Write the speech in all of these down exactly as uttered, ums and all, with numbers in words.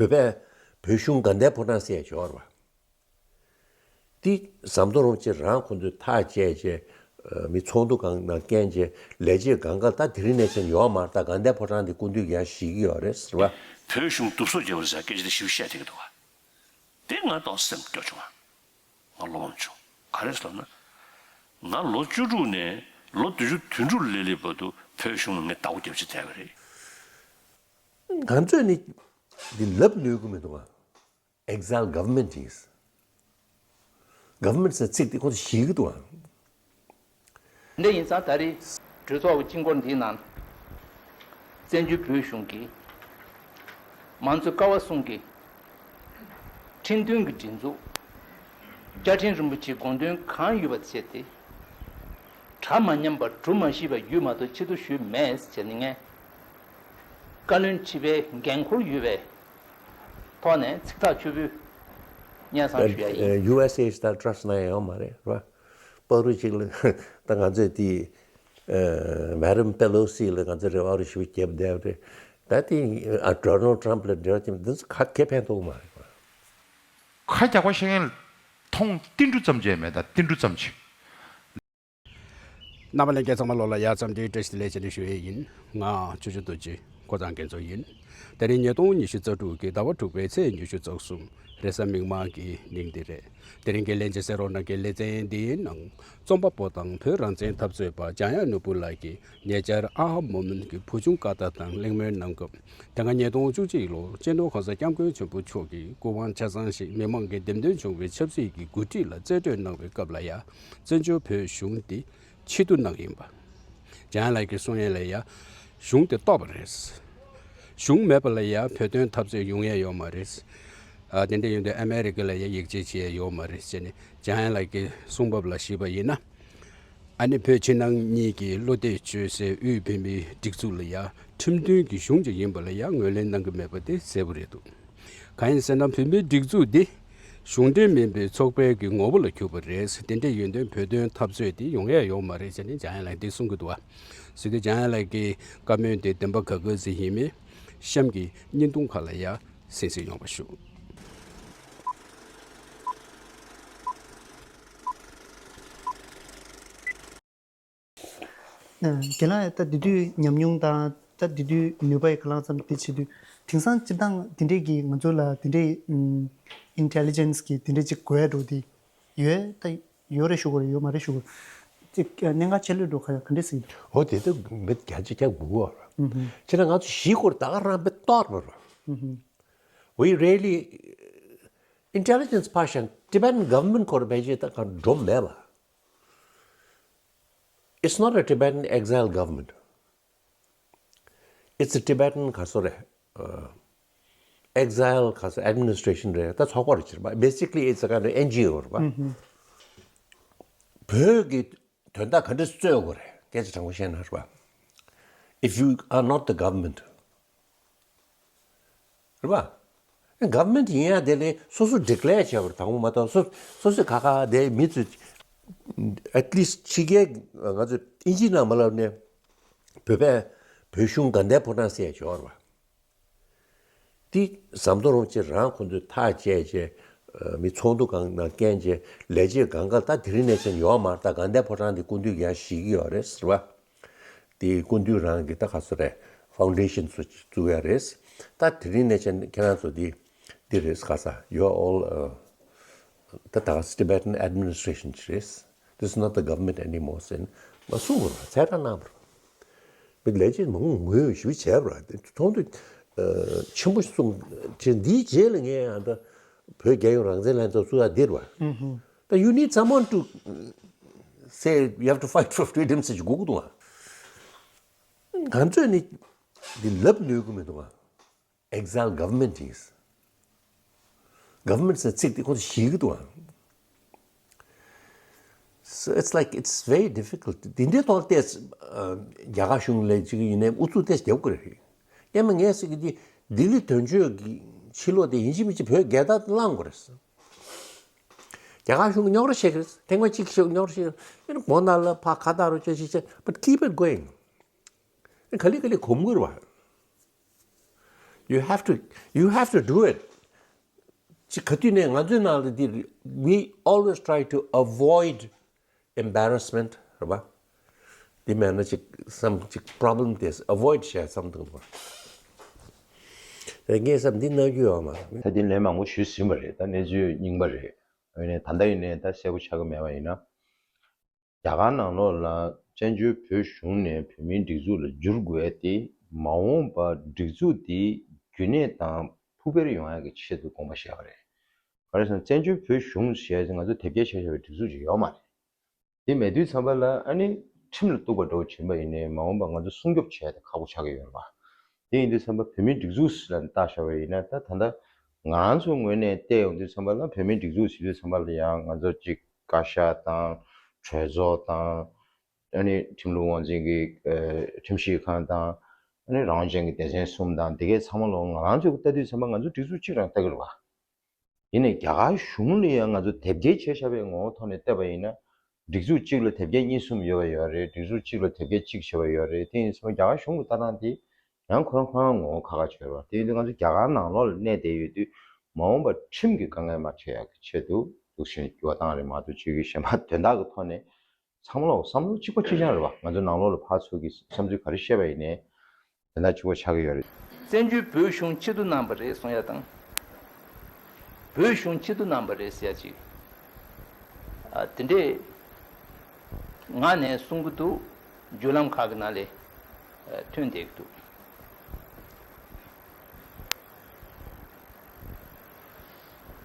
བོད་པས་བོད་གཞུང་དགའ་ལྡན་ཕོ་བྲང་ཟེར་ཡ་ཡོད་རེད་བ། འདི་ཟམ་གདོང་རིན་པོ་ཆེ་རང་ཁོང་ཚོས་ཐག་བཅད་བྱས། མི་ཚོགས་འདུ་སྒང་ནང་རྐྱེན་བྱས། ལས་བྱེད་སྒང་ག་ད་དེ་རིང་ནས་བྱས་ཡོད་མ་རེད། ད་དགའ་ལྡན་ཕོ་བྲང་འདི་སྐུ་མདུན་གྱིས་ཡང་བཞེས་ཀྱི་ཡོད་རེད་ཟེར་བ། བོད་གཞུང་སྡུག་སོ་རྒྱབ་རེད་ཟེར་སྐད་ཆ་དེ་ཞིབ་བཤད་བྱེད་ཀྱི་འདུག་བ། དེ་ང་ཏོག་སེམས་སྐྱོ་བྱུང་བ། ང་བློ་ཕམ་བྱུང་། ག་རེ་ཟེར་ན། ང་ལོ་བཅུ་དྲུག་ནས་ལོ་བདུན་ཅུ་དོན་དྲུག་སླེབས་སླེབས་བར་དུ་བོད་གཞུང་ལ་ངས་ཟླ་བ་བརྒྱད་ཅུ་བསྡད་པ་རེད། ང་ཚོས་ནི་འདི་ལབ་ནུས་ཀྱི་མི་འདུག་ཨ། Exile government is། Government ཟེར་ཚིག་དེ་ཁོ་ཚོ་ཞེད་ཀྱི་འདུག་ཨ། འདི་ཡིན་ཙང་ད་རེས་གྲོས་ཚོགས་དཀྱིལ་འཁོར་འདིའི་ནང་བཙན་བྱོལ་བོད་གཞུང་གི་མང་གཙོའི་ཀ་བ་གསུམ་གྱི་ཁྲིམས་མཐུན་གྱི་སྒྲིག་འཛུགས། བཅའ་ཁྲིམས་རིན་པོ་ཆེའི་དགོངས་དོན་གང་ཡོད་པ་བྱས་ཏེ། གྲ་མ་ཉམས་པ་གྲུ་མ་བཞི་པ་ཡོད་མ་གཏོགས་ཕྱིར་བསྡུ་ཞུས་མེད་ཟེར་ནས་ངས་བཀའ་བློན་ཁྲི་པའི་འགན་ཁུར་ཡོད་པའི་ཐོག་ནས་ཚིག་ཐག་ཆོད་པོས་སྙན་སེང་ཞུ་ཡ་ཡིན། ཡུ་ཨེས་ཨེ་ད་ཊྲ་སི་ཊི་ནང་ཡོད་མ་རེད་བ། པ་རུ་ཅིག་ལ་ད་ང་ཚོས་དེ་མེ་ཌམ་པེ་ལོ་སི་ལ་ང་ཚོས་རེ་བ་རུ་ཞིག་རྒྱབ་བསྡད་རེད། ད་དེ་ཌོ་ནལ་ཊྲམ་ལ་འབྲེལ་བ་བྱེད་མི་འདི་ཚོ་ག་གེ་ཕན་ཐོགས་མ་རེད་བ། ཁ་རྒྱག་པ་ཤེས་མཁན་མཐོང་ཏིལ་འབྲུ་ཙམ་ཅིག་མེད། ད་ཏིལ་འབྲུ་ཙམ་ཅིག་རྣམ་པ་ལྷན་རྒྱས་ཚང་མ་ལོ་ལ་ཡ་ཙམ་འདྲི་བཀྲ་ཤིས་བདེ་ལེགས་བྱས་ནས་ཞུ་ཡས་ཡིན། ང་ཆུ་ཆུ་རྡོ་རྗེ་ཀོ་ཚང་རྒྱལ་མཚོ་ཡིན། དེ་རིང་ཉིས་སྟོང་ཉི་ཤུ་རྩ་དྲུག་གི་ཟླ་བ་དྲུག་པའི་ཚེས་ཉི་ཤུ་རྩ་གསུམ་རེས་གཟའ་མིག་དམར་གྱི་ཉིན་འདི་རེད། དེ་རིང་གི་ལྷན་རྒྱས་གསན་རོགས་གནང་གི་ལེ་ཚན་འདིའི་ནང་རྩོམ་པ་པོ་དང་བོད་རང་བཙན་འཐབ་རྩོད་པ་འཇམ་དབྱངས་ནོར་བུ་ལགས་ཀྱིས་ཉེ་ཆར་ཨ་ཧ་མོ་མིན་གྱི་བུ་ཆུང་ཀ་ཏ་དང་གླེང་མོལ་གནང་སྐབས། དེ་སྔ་ཉིས་སྟོང་བཅུ་གཅིག་ལོར་སྤྱི་ནོར་གོང་ས་སྐྱབས་མགོན་ཆེན་པོ་མཆོག་གིས་སྐུ་དབང་ཆ་ཚང་ཞིག་མི་མང་གིས་འདེམས་ཐོན་བྱུང་བའི་ཆབ་སྲིད་ཀྱི་འགོ་ཁྲིད་ལ་རྩིས་སྤྲོད་གནང་བའི་སྐབས་ལ་ཡ། བཙན་བྱོལ་བོད་གཞུང་འདི་ཕྱིར་བསྡུ་གནང་ཡིན་པ། འཇམ་དབྱངས་ལགས་ཀྱིས་གསུང་ཡས་ལ་ཡ། གཞུང་དེ་གཏོར་བ་རེད། གཞུང་མེད་པ་ལ་ཡ་བོད་དོན་འཐབ་རྩོད་ཡོང་ཡས་ཡོད་མ་རེད། ཨ་དེ་འདྲ་ཡིན་དུས་ཨ་མེ་རི་ཀ་ལ་ཡ་ཡིད་ཆེས་བྱེད་ཡས་ཡོད་མ་རེད་ཟེར་ནས་འཇམ་དབྱངས་ལགས་ཀྱི་གསུང་བབ་ལ་གཞིགས་པ་ཡིན་ན། ཨ་ནི་བོད་ཕྱི་ནང་གཉིས་ཀྱི་བློ་གཏད་བཅོལ་སའི་དབུས་བོད་མིའི་སྒྲིག་འཛུགས་ལ་ཡ་ཁྲིམས་མཐུན་གྱི་གཞུང་ཅིག་ཡིན་པ་ལ་ཡ་ངོས་ལེན་གནང་གི་མེད་པ་དེ་གསལ་པོ་རེད་འདུག་གང་ཡིན་ཟེར་ན་བོད་མིའི་སྒྲིག་འཛུགས་འདི་གཞུང་འབྲེལ་མིན་པའི་ཚོགས་པའི་གི་ངོ་བོ་ལ་གྱུར་པ་རེད། དེ་འདྲ་ཡིན་དུས་བོད་དོན་འཐབ་རྩོད་དེ་ཡོང་ཡ་ཡོད་མ་རེད་ཟེར་ནས་འཇམ་དབྱངས་ལགས་འདི་གསུང་གི་འདུག་བ། ཟེར་དུས་འཇམ་དབྱངས་ལགས་ཀྱི་བཀའ་མོལ་དེ་བདེན་པ་ག་ག་ཟིག་ཡིན་མིན་གཤམ་གྱི་བརྙན་ཐུང་ཁག་ལ་ཡ་གསན་གཟིགས་ཡོང་བ་ཞུ། རྒན་ལགས་ད་དེ་དུས་ཉམས་མྱོང་དང་ད་དེ་དུས་ནུས་པ་ཡི་ག་ལང་ཙམ་དེ་བྱེད་དུས་དེང་སང་སྤྱིར་བཏང་དེ་འདྲས་ཀྱི་ང་ཚོ་ལ་དེ་འདྲས་ཨིན་ཊེ་ལི་ཇེན་སི་གི་དེ་འདྲས་ཅིག་དགོས་ཡ་འགྲོ་དེ་ཡོད་ད་ཡོད་རེད་ཞུ་དགོས་རེད་ཡོད་མ་རེད་ཞུ་དགོས་ཅིག་གནད་འགག་ཆེ་ལོས་འགྲོ་ག་ཡ་ག་འདྲས་ཟེར་གྱི་འདུག་འོ་དེ་ད་མི་བརྒྱ་ཆ་བརྒྱ་དགོས་གོ་ར་ཅེ་ན་ང་ཚོ་གཞིས་སྐོར་ད་ག་རང་པའི་གཏོར་བ་ར་We really intelligence ཕར་བཞག་Tibetan government སྐོར་བེད་སྤྱད་ད་ག་འགྲོ་མེད་པ། It's not a Tibetan exile government. It's a Tibetan ག་སོ་རེད། Exile ག་སོ་administration རེད་ད་ཚོགས་པ་རེད་ཕྱིར་པ། Basically it's a kind of N G O རེད་པ། བོད་ཀྱི་དོན་དག་ག་འདྲ་རྩོད་དགོས་རེད་སྐད་ཆ་དྲང་པོ་བཤད་ན་རེད་པ། If you are not the government རེད་པ། ག་བྷར་མེན་ཊི་ཡིན་ཡ་དེ་ལས་སོ་སོ་ཌི་ཀི་ལེར་བྱས་པར་དང་པོ་མ་གཏོགས་སོ་སོ་སོས་ཁ་ཁ་དེ་མི་ཚོས་at least ཕྱི་རྒྱལ་ང་ཚོས་ཨིན་ཇི་ནང་མ་ལབ་ནས་བོད་པས་བོད་གཞུང་དགའ་ལྡན་ཕོ་བྲང་ཟེར་ཡ་ཡོད་རེད་པ། དེ་ཟམ་གདོང་རིན་པོ་ཆེ་རང་ཁོང་ཚོས་ཐག་བཅད་བྱས་མི་ཚོགས་འདུ་སྒང་ནང་རྐྱེན་བྱས་ལས་བྱེད་སྒང་ག་ད་དེ་རིང་ནས་བྱས་ཡོད་མ་རེད། ད་དགའ་ལྡན་ཕོ་བྲང་དེ་སྐུ་མདུན་གྱིས་ཡང་བཞེས་ཀྱི་ཡོད་རེད་ཟེར་བ། དེའི་སྐུ་མདུན་རང་གི་ད་ག་ཚོད་རེད། ཕའུན་ཌེ་ཤན་ཚོ་བཙུགས་ཡ་རེད། ད་དེ་རིང་ནས་བྱས་ཁྱེད་རང་ཚོ་འདི་འདི་རེད་ག་ས། You are all uh, ད་ད་ག་ས་Tibetan administration ཅིག་རེད། This is not the government anymore ཟེར་ནས་མ་གསུངས་པར་ཚད་དང་རྣམ་པར་མི་ལས་བྱེད་མང་པོ་ངོས་ཞུ་བྱས་པ་རེད། མཐོང་དུས་ཆེན་པོ་གསུངས་བྱས། འདིའི་རྗེས་ལ་ངས་ཡང་ད་བོད་རྒྱལ་ཡོངས་རང་བཙན་ལྷན་ཚོགས་བཙུགས་ཡ་འདིར་བ། ད you need someone to say you have to fight for freedom ཟེར་གྱི་དགོས་ཀྱི་འདུག་ཨ། ང་ཚོས་ནི་འདི་ལབ་ནུས་ཀྱི་མི་འདུག་ཨ། Exile government is. Government ཟེར་ཚིག་དེ་ཁོ་ཚོ་ཞེད་ཀྱི་འདུག་ཨ། So it's like it's very difficult. དེ་འདྲའི་ཐོག་ལ་བལྟས་རྒྱ་གར་གཞུང་ལས་ཅིག་ཡིན་ནའི་ཨུ་ཚུགས་ཏོག་ཙམ་རྒྱབ་དགོས་རེད། ཡང་མིན་ངས་ཟེར་གྱི་འདི་ལྡི་ལི་དོན་གཅོད་ཀྱི་ཕྱི་ལོགས་དེ་ཡིན་གཅིག་མིན་གཅིག་བོད་རྒྱལ་དར་བསླང་དགོས་རེད། རྒྱ་གར་གཞུང་གིས་རྙོག་དྲ་བཤད་ཀྱི་རེད། ཐེངས་མ་གཅིག་ཤོག་རྙོག་དྲ་བཤད་ཀྱི་རེད། སྒོ་ནང་ལ་ཕར་ཁ་བཏགས་རོགས་བྱས་ཤིག་བྱས། But keep it going. ག་ལེ་ག་ལེ་གོམས་དགོས་རེད་བ། You have to, you have to do it. ཅི་ག་དུས་ནས་ང་ཚོའི་ནང་ལ་འདི། we always try to avoid embarrassment རེད་པ། འདི་མེད་ན་ཅིག་བསམ་ཅིག་problem དེ་avoid བྱས་བསམ་འདུག་པ། རེད། ངས་བསམ་འདི་གནང་རྒྱུ་ཡོད་མ་རེད། ད་འདི་ལན་མང་པོ་ཞུས་ཟིན་པ་རེད། ད་གནས་ཚུལ་རྙིང་པ་རེད། ཡིན་ནའི་ད་ལྟ་ཡིན་ནའི་ད་གསལ་པོ་ཆགས་ཀྱི་མེད་པ་ཡིན་ན། རྒྱ་གར་ནང་ལོགས་ལ་བཙན་བྱོལ་བོད་གཞུང་ནས་བོད་མིའི་སྒྲིག་འཛུགས་ལ་བསྒྱུར་དགོས་ཏེ། མ་འོངས་པ་སྒྲིག་འཛུགས་འདི་རྒྱུན་གནས་དང་ཕུགས་འཕེར་ཡོང་ཡག་གི་ཆེད་དུ་དགོངས་པ་བཞེས་པ་རེད། ག་རེ་ཟེར་ན། བཙན་བྱོལ་བོད་གཞུང་ཞེས་ང་ཚོ་དེབ་སྐྱེལ་བྱས་བཞག་པའི་སྒྲིག་འཛུགས་ཅིག་ཡོད་མ་རེད། དེ་མེད་དུས་ཙམ་པ་ལ་ཨ་ནི་ཁྲིམས་ལ་གཏུགས་པ་འདྲ་བོ་བྱིན་པ་ཡིན་ནའི་མ་འོངས་པ་ང་ཚོ་སྲུང་སྐྱོབ་བྱས་ཏེ་ཁག་པོ་ཆགས་ཀྱི་ཡོད་རེད་པ། དེ་ཡིན་དུས་ཙམ་པ་བོད་མིའི་སྒྲིག་འཛུགས་ལ་བལྟ་བཞག་པ་ཡིན་ན། ད་ད་ལྟ་ང་རང་ཚོའི་ངོས་ནས་བལྟས་ཡོང་དུས་ཙམ་པ་ལ་བོད་མིའི་སྒྲིག་འཛུགས་ཟེར་དུས་ཙམ་པ་ལ་ཡང་ང་ཚོ་གཅིག་བཀའ་ཤག་དང་། གྲོས་ཚོགས་དང་། ཨ་ནི་ཁྲིམས་ལུགས་དབང་འཛིན་གྱི་ཨ་ཁྲིམས་ཞིབ་ཁང་དང་། ཨ་ནི་རང་དབང་ཅན་གྱི་སྡེ་ཚན་གསུམ་དང་། འདི་གའི་ཚང་མ་ལོ་ང་རང་ཚོས་ལྟ་དུས་ཙམ་པ་ང་ཚོ་སྒྲིག་འཛུགས་གཅིག་རང་ལྟ་གི་རེད་པ། ཡིན་ནའི་རྒྱ་གར་གཞུང་ལ་ཡང་ང་ཚོ་དེབ་སྐྱེལ་བྱས་བཞག་པའི་ངོ་བོ་ཐོག་ནས་བལྟས་པ་ཡིན་ན། སྒྲིག་འཛུགས་གཅིག་ལ་དེབ་སྐྱེལ་གཉིས་གསུམ་ཡོད་པ་ཡོད་རེད། སྒྲིག་འཛུགས་གཅིག་ལ་དེབ་སྐྱེལ་གཅིག་བྱས་པ་ཡོད་རེད། དེ་ཡིན་ཙང་རྒྱ་གར་གཞུང་གི་ལྟ་སྟངས་དེ་ཡང་ཁོ་རང་ཁོ་རང་ངོ་བོ་ཁ་ཁ་བྱས་པ། དེ་ཡིན་དུས་ང་ཚོ་རྒྱ་གར་ནང་ལོགས་ལ་གནས་བསྡད་ཡོད་དུས་མ་འོངས་པར་ཁྲིམས་ཀྱི་དཀའ་ངལ་མ་འཕྲད་ཡག་གི་ཆེད་དུ་འདུག་སེ་འགྱུར་བ་བཏང་རེད་མ་གཏོགས། ཅིག་གི་གཞན་པ་དོན་དག་གི་ཐོག་ནས་ཚང་མ་ལོག་བསམ་བློ་གཅིག་པ་གཅིག་རྐྱང་རེད་པ། ང་ཚོ་ནང་ལོགས་ལ་ཕར་ཚུར་གྱི་བསམ་ཚུལ་ག་རེ་བཤད་པ་ཡིན་ནའི་དོན་དག་གཅིག་པ་ཆགས་ཀྱི་ཡོད་རེད། བཙན་བྱོལ་བོད་གཞུང་ཕྱིར་བསྡུ་གནང་བ་རེད་གསུང་ཡ་དང་། བོད་གཞུང་ཕྱིར་བསྡུ་གནང་བ་རེད་ཟེར་ཡ་ཅིག་ཨ། དེ་འདྲས་ངག་ནས་གསུང་གི་འདུག་བརྒྱུད་ལམ་ཁག་གི་ནང་ལ་ཨ་ཐོན་བསྡད་ཀྱི་འདུག་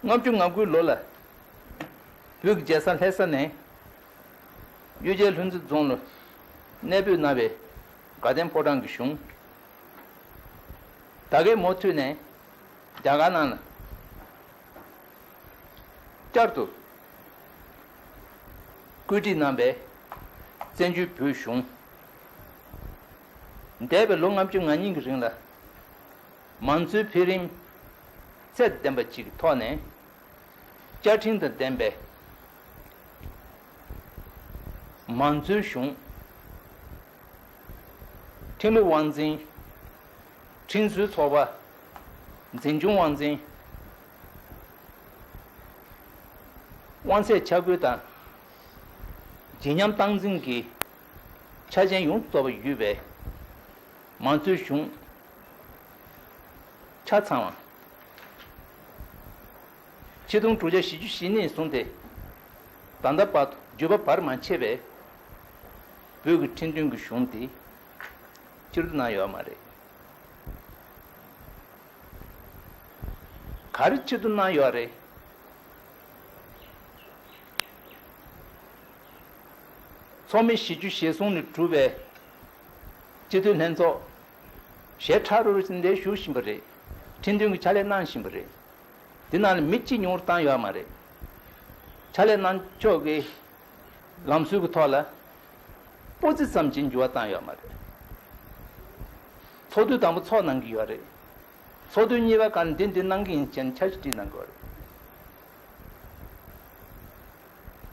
ལྔ་བཅུ་ང་དགུའི་ལོ་ལ་བོད་ཀྱི་རྒྱལ་ས་ལྷ་ས་ནས་གཡུལ་རྒྱལ་ལྷུན་རྩེ་རྫོང་ལ་གནས་སྤོས་གནང་བའི་དགའ་ལྡན་ཕོ་བྲང་གི་གཞུང་། ད་གའི་མུ་མཐུད་ནས་རྒྱ་གར་ནང་ལ་བསྐྱར་དུ་བཀོད་སྒྲིག་གནང་བའི་བཙན་བྱོལ་བོད་གཞུང་། འདས་པའི་ལོ་ལྔ་བཅུ་ང་གཉིས་ཀྱི་རིང་ལ་མང་གཙོའི་འཕེལ་རིམ་ཚད་ལྡན་པ་ཅིག་གི་ཐོག་ནས་བསྐྱར་ཕྲེང་དང་ལྡན་པའི་མང་གཙོའི་གཞུང་། ཁྲིམས་ལུགས་དབང་འཛིན། ཁྲིམས་བཟོའི་ཚོགས་པ། འཛིན་སྐྱོང་དབང་འཛིན། དབང་ཚད་ཆ་བགོས་དང་བརྗིད་ཉམས་སྟངས་འཛིན་གྱི་ཆ་རྐྱེན་ཡོངས་སུ་རྫོགས་པ་ཡོད་པའི་མང་གཙོའི་གཞུང་ཆ་ཚང་བ། ཆིག་སྟོང་དྲུག་བརྒྱ་བཞི་བཅུ་ཞེ་གཉིས་བཟུང་སྟེ་ད་ལྟ་བར་དུ་བརྒྱུད་པ་བར་མ་ཆད་པའི་བོད་ཀྱི་ཁྲིམས་མཐུན་གྱི་གཞུང་འདི་ཕྱིར་བསྡུ་གནང་ཡོད་མ་རེད། ག་རེ་ཕྱིར་བསྡུ་གནང་ཡོད་རེད། ཚོགས་མི་བཞི་བཅུ་ཞེ་གསུམ་ནས་གྲུབ་པའི་སྤྱི་འཐུས་ལྷན་ཚོགས་ཞལ་ཁྲ་རུ་རུ་ཞིག་འདིར་བཞུགས་བཞིན་པ་རེད། ཁྲིམས་མཐུན་གྱི་ཕྱག་ལས་གནང་བཞིན་པ་རེད། འདི་ནང་ལ་མི་གཅིག་ཉུང་རུ་བཏང་ཡོད་མ་རེད། ཕྱག་ལས་གནང་ཕྱོགས་ཀྱི་ལམ་སྲོལ་གྱི་ཐོག་ལ་སྤུ་རྩེ་ཙམ་གྱི་འགྱུར་བ་བཏང་ཡོད་མ་རེད། ཚོགས་དུས་དང་པོ་ཚོགས་གནང་གི་ཡོད་རེད། ཚོགས་དུས་གཉིས་པའི་སྒང་འདི་འདི་གནང་གི་ཡིན་ཅེས་འཆར་གཞི་བྲིས་གནང་གི་ཡོད་རེད།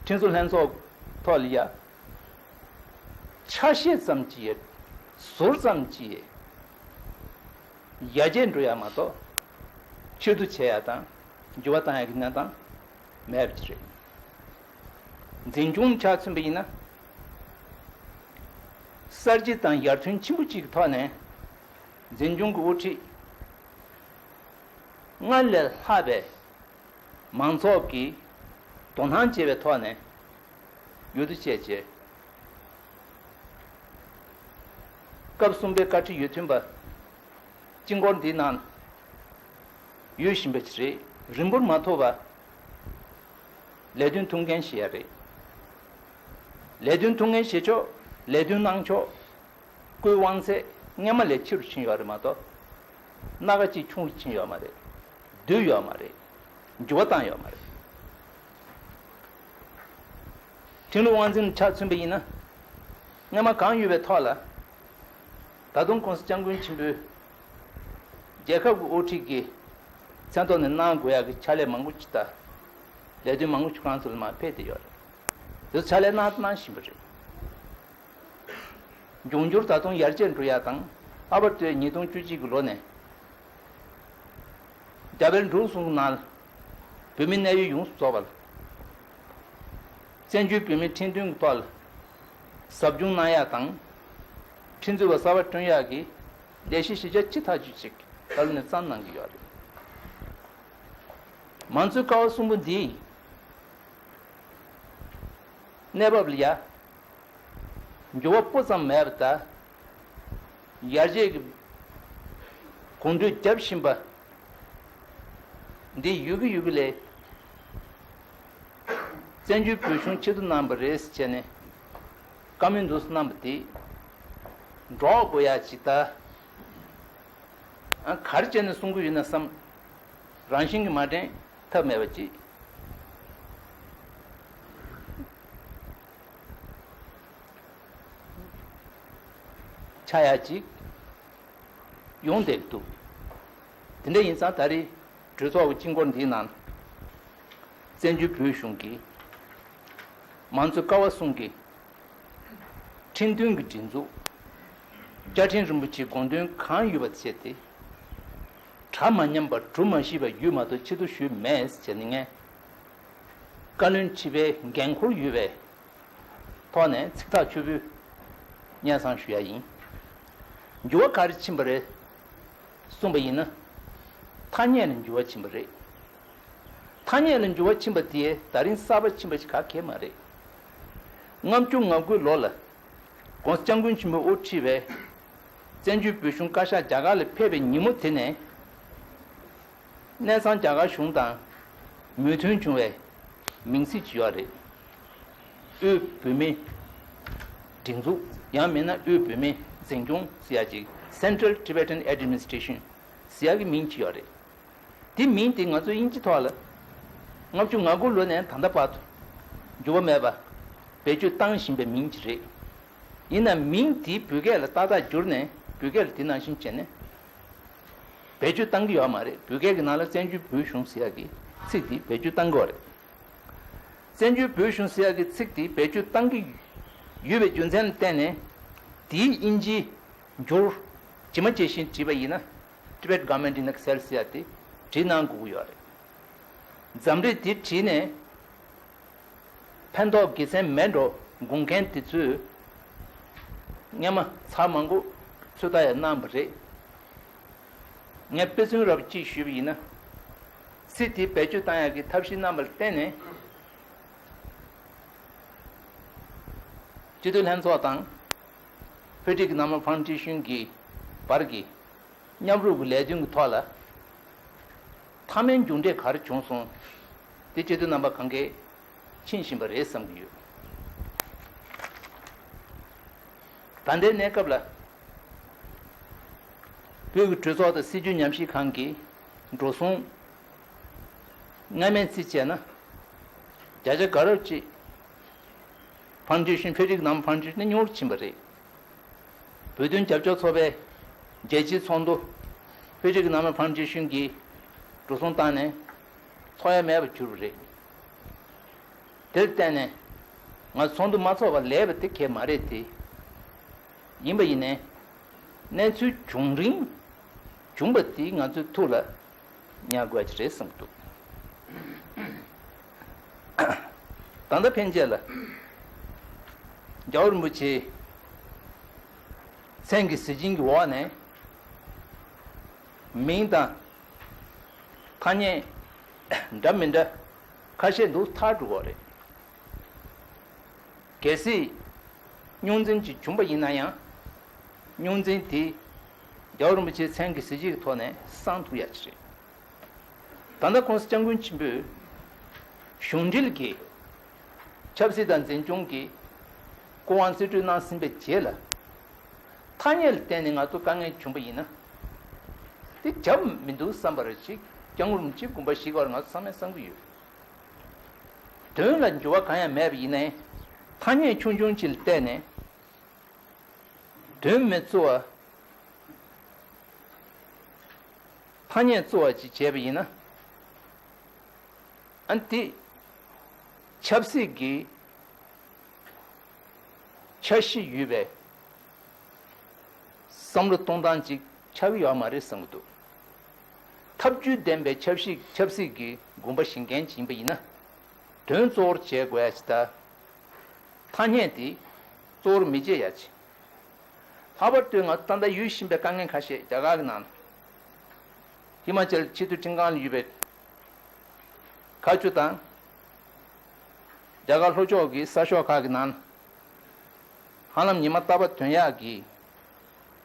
ཁྲིམས་བཟོ་ལྷན་ཚོགས་ཐོག་ལ་ཡ་ཆ་ཤས་ཙམ་གྱི་ཟུར་ཙམ་གྱི་ཡར་རྒྱས་འགྲོ་ཡ་མ་གཏོགས་ཕྱིར་བསྡུ་བྱེད་ཡ་དང་འགྱུར་བ་བཏང་ཡ་གི་གནས་སྟངས་མེད་པ་ཅིག་རེད། འཛིན་སྐྱོང་ཆ་མཚོན་པ་ཡིན་ན། གསར་བརྗེ་དང་ཡར་ཐོན་ཆེན་པོ་གཅིག་གི་ཐོག་ནས་འཛིན་སྐྱོང་གི་དབུ་ཁྲིད་སྔར་ལས་ལྷག་པའི་མང་ཚོགས་ཀྱིས་དོ་སྣང་བྱེད་པའི་ཐོག་ནས་ཡུལ་དུ་བཅད་རྗེས། སྐབས་གསུམ་པའི་བཀའ་ཁྲི་ཡོད་ཐོན་པ་སྤྱི་འཁོར་འདིའི་ནང་ཡོད་བཞིན་པ་ཞིག་རེད། རིང་པོར་མ་ཐོགས་པ། ལས་དོན་ཐུགས་འགན་བཞེས་ཡ་རེད། ལས་དོན་ཐུགས་འགན་བཞེས་ཕྱོགས། ལས་དོན་གནང་ཕྱོགས། སྐུའི་དབང་ཚད་སྔོན་མ་ལས་ཆེ་རུ་ཕྱིན་ཡོད་རེད་མ་གཏོགས། སྣ་ཁ་གཅིག་ཆུང་རུ་ཕྱིན་ཡོད་མ་རེད། བསྡུས་ཡོད་མ་རེད། འགྱུར་བ་བཏང་ཡོད་མ་རེད། ཁྲིམས་ལུགས་དབང་འཛིན་ཆ་མཚོན་པ་ཡིན་ན། སྔོན་མ་གང་ཡོད་པའི་ཐོག་ལ། ད་དུང་༸གོང་ས་༸སྐྱབས་མགོན་ཆེན་པོས་རྒྱལ་ཁབ་ཀྱི་དབུ་ཁྲིད་ཀྱི་མཚན་ཐོག་ནས་གནང་དགོས་ཡག་གི་ཕྱག་ལས་མང་པོ་ཅིག་དང་། ལས་དོན་མང་པོ་ཅིག་ཁོ་རང་ཚོ་ལ་མར་ཕེབས་བསྡད་ཡོད་རེད། དེ་ཚོ་ཕྱག་ལས་གནང་གནང་བཞིན་པ་རེད། འབྱུང་འགྱུར་ད་དུང་ཡར་རྒྱས་འགྲོ་ཡག་དང་། ཨ་བར་དུ་ཉིས་སྟོང་བཅུ་གཅིག་གི་ལོ་ནས་ རྒྱ་བལ་འབྲུག་གསུམ་གྱི་ནང་ལ་བོད་མི་གནས་ཡུལ་ཡོངས་སུ་རྫོགས་པ་ལ། བཙན་བྱོལ་བོད་མིའི་ཁྲིམས་མཐུན་གྱི་ཐོག་ལ་ཟབ་སྦྱོང་གནང་ཡག་དང་། ཁྲིམས་རྩོད་པ་གསར་པ་བསྐྲུན་ཡག་གི་ལས་གཞི་གཞི་རྒྱ་ཆེ་ཐག་ཆོད་ཅིག་ད་ལོ་ནས་བརྩམས་གནང་གི་ཡོད་རེད། མང་གཙོའི་ཀ་བ་གསུམ་པོ་འདིས་གནས་བབ་ལ་ཡ། འགྱུར་བ་སྤུ་ཙམ་མེད་པ་དང་། ཡར་རྒྱས་ཀྱི་གོམ་འགྲོས་རྒྱབ་བཞིན་པ་འདི་ཡོད་ཀྱི་ཡོད་ཀྱི་ལས། བཙན་བྱོལ་བོད་གཞུང་ཆེད་དུ་གནང་བ་རེད་ཟེར་བྱས་ནས་བཀའ་མོལ་འདུག་སེ་གནང་བ་དེ་སྒྲོག་དགོས་ཡ་ཅིག་ད། ཨ་ག་རེ་བྱས་ནས་གསུང་གི་ཡོད་ན་བསམ། རང་བཞིན་གྱིས་མ་དྲན་ཐབས་མེད་པ་ཅིག་ཆགས་ཡ་ཅིག་ཡོང་བསྡད་འདུག་དེ་འདྲ་ཡིན་ཙང་ད་རེས་གྲོས་ཚོགས་ཀྱི་དཀྱིལ་འཁོར་འདིའི་ནང་བཙན་བྱོལ་བོད་གཞུང་གི་མང་གཙོའི་ཀ་བ་གསུམ་གྱི་ཁྲིམས་མཐུན་གྱི་སྒྲིག་འཛུགས། བཅའ་ཁྲིམས་རིན་པོ་ཆེའི་དགོངས་དོན་གང་ཡོད་པ་བྱས་ཏེ། གྲ་མ་ཉམས་པ་གྲུ་མ་ཞིག་པ་ཡུལ་མ་གཏོགས་ཆེད་དུ་ཞུས་མེད་ཟེར་ནས་ངས་བཀའ་བློན་ཁྲི་པའི་འགན་ཁུར་ཡོད་པའི་ཐོག་ནས་ཚིག་ཐག་ཆོད་པོས་སྙན་སེང་ཞུ་ཡ་ཡིན། འགྱུར་བ་ག་རེ་ཕྱིན་པ་རེད་གསུངས་པ་ཡིན་ན། ཐ་སྙད་ལ་འགྱུར་བ་ཕྱིན་པ་རེད། ཐ་སྙད་ལ་འགྱུར་བ་ཕྱིན་པ་དེས་ད་རིང་གསར་པ་ཕྱིན་པ་ཞིག་ག་གེ་མ་རེད། ལྔ་བཅུ་ང་དགུའི་ལོ་ལ་༸གོང་ས་༸སྐྱབས་མགོན་ཆེན་པོས་དབུ་ཁྲིད་པའི་བཙན་བྱོལ་བོད་གཞུང་བཀའ་ཤག་རྒྱ་གར་ལ་ཕེབས་པའི་ཉིན་མོ་དེ་ནས། གནས་ཚང་རྒྱ་གར་གཞུང་དང་མོས་མཐུན་བྱུང་བའི་མིང་ཚིག་ཅིག་ཡོད་རེད། དབུས་བོད་མིའི་སྒྲིག་འཛུགས། ཡང་མིན་ན་དབུས་བོད་མིའི་འཛིན་སྐྱོང་ཟེར་ཡ་ཅིག Central Tibetan Administration ཟེར་ཡ་གི་མིང་ཅིག་ཡོད་རེད། དེ་མིང་དེ་ང་ཚོ་དབྱིན་ཇི་ཐོག་ལ་ལྔ་བཅུ་ང་དགུ་ལོ་ནས་ད་ལྟ་བར་དུ་འགྱུར་བ་མེད་པ་བེད་སྤྱོད་བཏང་བཞིན་པའི་མིང་ཅིག་རེད། ཡིན་ན་མིང་དེ་བོད་སྐད་ལ་ཏག་ཏག་བསྒྱུར་ནས་བོད་སྐད་ལ་དེ་ནང་བཞིན་བྱས་ནས་བེད་སྤྱོད་བཏང་གི་ཡོད་མ་རེད། བོད་སྐད་ཀྱི་ནང་ལ་བཙན་བྱོལ་བོད་གཞུང་ཟེར་ཡ་གི་ཚིག་དེ་བེད་སྤྱོད་བཏང་གི་ཡོད་རེད། བཙན་བྱོལ་བོད་གཞུང་ཟེར་ཡ་གི་ཚིག་དེ་བེད་སྤྱོད་བཏང་གི་ཡོད་པའི་རྒྱུ་མཚན་ལ་བརྟེན་ནས་དེའི་དབྱིན་ཇིའི་འགྱུར་ཇི་མ་ཇི་བཞིན་བྲིས་པ་ཡིན་ན་Tibet Government in Exile ཟེར་ཡ་དེ་བྲིས་གནང་དགོས་ཀྱི་ཡོད་རེད། འཛམ་རིག་དེ་བྲིས་ནས་ཕན་ཐོགས་དགེ་མཚན་མེད་འགྲོ་དགོངས་མཁན་དེ་ཚོས་སྔན་མ་ཚར་མང་པོ་ཚོད་ལྟ་ཡང་གནང་བ་རེད། ངས་དཔེ་མཚོན་རབ་ཅིག་ཞུས་པ་ཡིན་ན། ཚིག་དེ་བེད་སྤྱོད་བཏང་ཡག་གི་ཐབས་ཤེས་གནང་བར་བརྟེན་ནས། སྤྱི་འཐུས་ལྷན་ཚོགས་དང་། བོད་རིགས་ཀྱི་ནང་པ་ཕང་ཁྲི་ཤུན་གྱི་བར་གྱི་མཉམ་རུབ་ཀྱི་ལས་དོན་གྱི་ཐོག་ལ། མཐའ་མའི་མཇུག་འབྲས་ག་རེ་བྱུང་སོང་། དེ་སྤྱི་འཐུས་རྣམ་པ་གང་གས་མཁྱེན་བཞིན་པ་རེད་བསམ་གྱི་ཡོད། ད་ལྟའི་གནས་སྐབས་ལ། བོད་ཀྱི་གྲོས་ཚོགས་དང་སྲིད་བྱུས་ཉམས་ཞིབ་ཁང་གི་འགྲོ་སོང་སྔ་མའི་རྩིས་བྱས་ན། བརྒྱ་ཆ་ག་རབ་ཅིག་ཕང་ཁྲི་ཤུན་བོད་རིགས་ནང་ཕང་ཁྲི་ཤུན་ནས་ཉུང་རུ་ཕྱིན་པ་རེད། བོད་དོན་རྒྱབ་སྐྱོར་ཚོགས་པའི་རྒྱལ་སྤྱིའི་ཚོགས་འདུ་བོད་རིགས་ནང་ཕང་ཁྲི་ཤུན་གྱིས་འགྲོ་སོང་བཏང་ནས་ཚོགས་ཡ་མེད་པར་གྱུར་པ་རེད། དེར་བརྟེན་ནས་ང་ཚོགས་འདུ་མ་ཚོགས་པ་ལས་པ་དེ་གལ་མ་རེད་དེ། ཡིན་པ་ཡིན་ནའི་གནས་ཚུལ་བྱུང་རིང་བྱུང་པ་དེ་ང་ཚོའི་ཐུགས་ལ་ཉར་དགོས་ཀྱི་རེད་བསམ་འདུག་ད་ལྟ་ཕན་ཆད་ལ་རྒྱལ་བ་རིན་པོ་ཆེའི་མཚན་གྱི་གཟི་བྱིན་གྱི་འོག་ནས་མིང་དང་ཐ་སྙད་འདྲ་མི་འདྲ་ཁ་ཤས་འདུག་ཐག་འགྲོ་གི་རེད། གལ་སྲིད་རྙོག་འཛིང་ཅིག་བྱུང་པ་ཡིན་ན་ཡང་། རྙོག་འཛིང་དེ་རྒྱལ་བ་རིན་པོ་ཆེའི་མཚན་གྱི་གཟི་བརྗིད་ཀྱི་ཐོག་ནས་སངས་ཐུབ་ཡ་ཅིག་རེད། ད་ལྟ་༸གོང་ས་༸སྐྱབས་མགོན་ཆེན་པོས་གཞུང་འབྲེལ་གྱི་ཆབ་སྲིད་དང་འཛིན་སྐྱོང་གི་སྐུ་དབང་རྩིས་སྤྲོད་གནང་ཟིན་པའི་རྗེས་ལ། ཐ་སྙད་ལ་བརྟེན་ནས་ང་ཚོ་དཀའ་ངལ་བྱུང་པ་ཡིན་ན། དེ་བྱབ་མི་འདུག་བསམ་པ་རེ་ཅིག་༸སྐྱབས་མགོན་རིན་པོ་ཆེའི་དགོངས་པ་བཞེས་ཀྱི་ཡོད་པ་ང་ཚོ་ཚང་མས་བསམ་གྱི་ཡོད། དོན་ལ་འགྱུར་བ་གང་ཡང་མེད་པ་ཡིན་ནའི། ཐ་སྙད་ཆུང་ཆུང་ཅིག་ལ་བལྟས་ནས། དོན་མི་གཙོ་བ། ཐ་སྙད་གཙོ་བ་ཅིག་བྱས་པ་ཡིན་ན། ཨ་ནི་དེ་ཆབ་སྲིད་ཀྱི་འཆར་གཞི་ཡོད་པའི་བསམ་བློ་གཏོང་སྟངས་ཅིག་ཆགས་ཀྱི་ཡོད་མ་རེད་བསམ་གྱི་འདུག་ཐབས་ཇུས་ལྡན་པའི་ཆབ་སྲིད་ཆབ་སྲིད་ཀྱི་དགོངས་པ་བཞེས་མཁན་ཅིག་ཡིན་པ་ཡིན་ན། དོན་གཙོ་བོར་བྱེད་དགོས་ཡ་ཅིག་དང་། ཐ་སྙད་དེ་གཙོ་བོར་མི་བྱེད་ཡ་ཅིག་ལྷག་པར་དུ་ང་ད་ལྟ་ཡོད་བཞིན་པའི་དཀའ་ངལ་ཁ་ཤས་རྒྱ་གར་གྱི་ནང་། ཧི་མ་ཅལ་སྤྱི་འཐུས་ཁྲིམས་ཁང་ལ་ཡོད་པའི་བཀའ་བཅུ་དང་། རྒྱ་གར་ལྷོ་ཕྱོགས་ཀྱི་ས་ཕྱོགས་ཁག་གི་ནང་། ཧ་ལམ་ཉི་མ་རྟག་པར་ཐོན་ཡག་གི་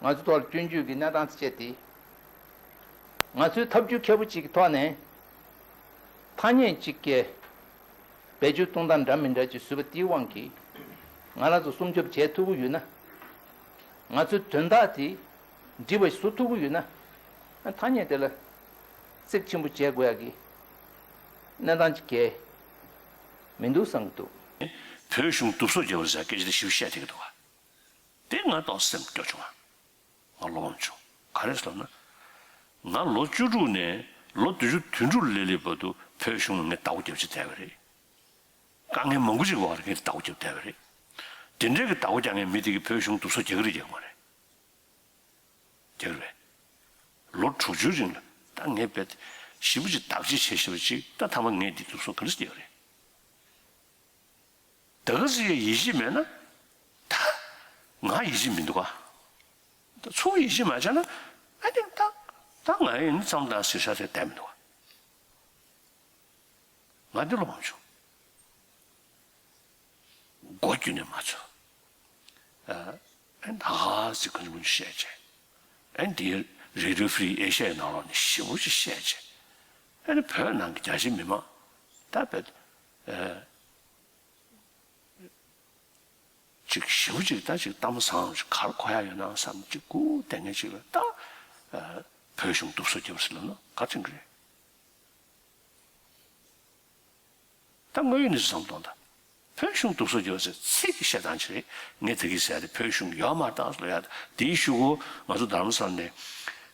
ང་ཚོའི་ཐོག་ལ་སྐྱོན་བརྗོད་ཀྱི་གནས་སྟངས་དེ་སྤྱད་དེ། ང་ཚོའི་ཐབས་ཇུས་མཁས་པོ་གཅིག་གི་ཐོག་ནས། ཐ་སྙད་གཅིག་གིས་བེད་སྤྱོད་གཏོང་སྟངས་འདྲ་མི་འདྲ་ཅིག་བཟོས་པ་དེའི་དབང་གིས། ང་རང་ཚོ་སྲུང་སྐྱོབ་བྱེད་ཐུབ་ཀྱི་ཡོད་ན། ང་ཚོའི་དོན་དག་དེ་འགྲིག་པ་ཞིག་བཟོ་ཐུབ་ཀྱི་ཡོད་ན། ཐ་སྙད་དེ་ལ་གཙིགས་ཆེན་པོ་བྱེད་དགོས་ཡག་གི་གནས་སྟངས་ཅིག་གས་མི་འདུག་བསམ་གྱི་འདུག་བོད་གཞུང་སྡུག་སོ་རྒྱབ་པ་ཟེར་སྐད་ཆ་དེ་ཞིབ་བཤད་བྱེད་ཀྱི་འདུག་ག་དེ་ང་ཏོག་སེམས་སྐྱོ་བྱུང་བ། ང་བློ་ཕམ་བྱུང་། ག་རེ་ཟེར་ན། ང་ལོ་བཅུ་དྲུག་ནས་ལོ་བདུན་ཅུ་དོན་དྲུག་སླེབས་སླེབས་བར་དུ་བོད་གཞུང་ལ་ངས་བདག་པོ་རྒྱབ་བྱས་བསྡད་པ་རེད། དཀའ་ངལ་མང་པོ་ཞིག་འོག་ལ་ངས་བདག་པོ་རྒྱབ་བསྡད་པ་རེད། དེ་འདྲའི་གི་བདག་པོ་རྒྱག་མཁན་མི་དེ་གིས་བོད་གཞུང་སྡུག་སོ་རྒྱག་གི་རེད་རྒྱག་གི་མ་རེད། རྒྱག་གི་རེད། ལོ་དྲུག་ཅུའི་རིང་ལ་ད་ངས་རྦད་ཞེ་པོ་ཅིག་བདག་གཅེས་བྱས་བཞག་པ་ཅིག་ད་ཐ་མ་ངས་འདི་སྡུག་སོ་ག་འདྲ་ཞིག་རྒྱག་གི་རེད། ད་ག་ཟེ་ཡིད་ཆེས་མེད་ན། ད་ང་ཡིད་ཆེས་མི་འདུག་ག་ད་ཚུར་ཡིད་ཆེས་མ་བྱས་ན། ཨ་ནི་ད་ད་ང་ཡིན་ན་མཚམས་དང་ཟེར་ཤ་ཟེར་བསྡད་མི་འདུག་ག་ང་འདི་བློ་མ་བྱུང་། མགོ་བརྒྱུད་ནས་མ་ཚོར། ཨ་ཨ་ད་ག་ཟེ་ག་ཚོད་མང་པོ་བཤད་བྱས། ཨ་ནི་འདི་Radio Free Asia ཡི་ནང་ལོགས་ནས་ཞེ་པོ་ཅིག་བཤད་བྱས། ཨ་ནི་བོད་ནང་གི་རྒྱ་ཆེ་མི་མང་ད་བོད་ཨ། ཅིག་ཞེ་པོ་ཅིག་ད་ཅིག་གཏམ་བཟང་ཅིག་ག་རེ་གོ་ཡག་ཡོད་ན་བསམ་ཅིག་སྒུག་བསྡད་མཁན་ཅིག་ལ་ད། ཨ། བོད་གཞུང་སྡུག་སོ་རྒྱབ་ཟེར་ལབ་ན་ག་ཚོད་གི་རེད། ད་དངོས་ཡོད་གནས་ཚུལ་བསམ་བློ་གཏོང་དང་། བོད་གཞུང་སྡུག་སོ་རྒྱབ་ཟེར་ཚིག་གི་བཤད་སྟངས་ཅིག་རེད། ངས་ད་གིན་ཟེར་ཡག་དེ་བོད་གཞུང་ཡོད་མ་རེད་ད་ལབ་ཡག་དེའི་གཞུག་གུ་ང་ཚོ་རྡ་རམ་ས་ལ་ནས།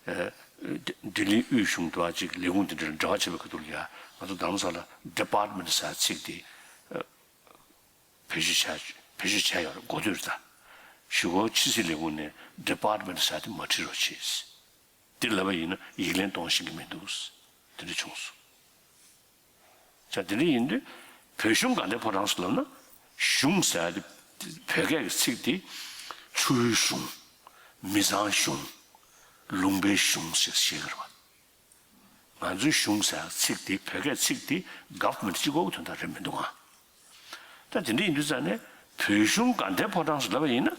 ཨ། ལྡི་ལྡི་ལིའི་དབུས་གཞུང་དུ་བ་ཅིག་ལས་ཁུངས་དེ་འདྲ་ལ་འབྲེལ་བ་བྱེད་པའི་ཁ་ཐུག་ལ་ཡ་ང་ཚོ་རྡ་རམ་ས་ལ་Department ཟེར་ཡག་ཚིག་དེ། ཨ། བེད་སྤྱོད་བྱས་བེད་སྤྱོད་བྱས་ཡོད་རེད། གོ་ཐོས་རེད་ད། གཞུག་གུ་ཕྱི་སྲིད་ལས་ཁུངས་ནས་Department ཟེར་དེ་མ་བྲིས་རོགས་བྱེད། འདི་ལབ་པ་ཡིན་ན་ཡིག་ལན་གཏོང་ཤེས་ཀྱི་མི་འདུག་དེ་འདྲ་བྱུང་སོང་། ཙང་དེ་འདྲ་ཡིན་དུས་བོད་གཞུང་དགའ་ལྡན་ཕོ་བྲང་ཟེར་ལབ་ན། གཞུང་ཟེར་དེ་བོད་སྐད་ཀྱི་ཚིག་དེ་ཆུའི་གཞུང་། མི་ཚང་གཞུང་། ལུང་པའི་གཞུང་ཞེས་བཤད་ཀྱི་རེད་པ། ང་ཚོའི་གཞུང་ཟེར་ཚིག་དེ་བོད་སྐད་ཚིག་དེ་Government གཅིག་པོ་གི་དོན་དག་རེད་མི་འདུག་ཨང་། ད་དེ་འདྲ་ཡིན་དུས་ཙང་ནས་བོད་གཞུང་དགའ་ལྡན་ཕོ་བྲང་ཟེར་ལབ་པ་ཡིན་ན།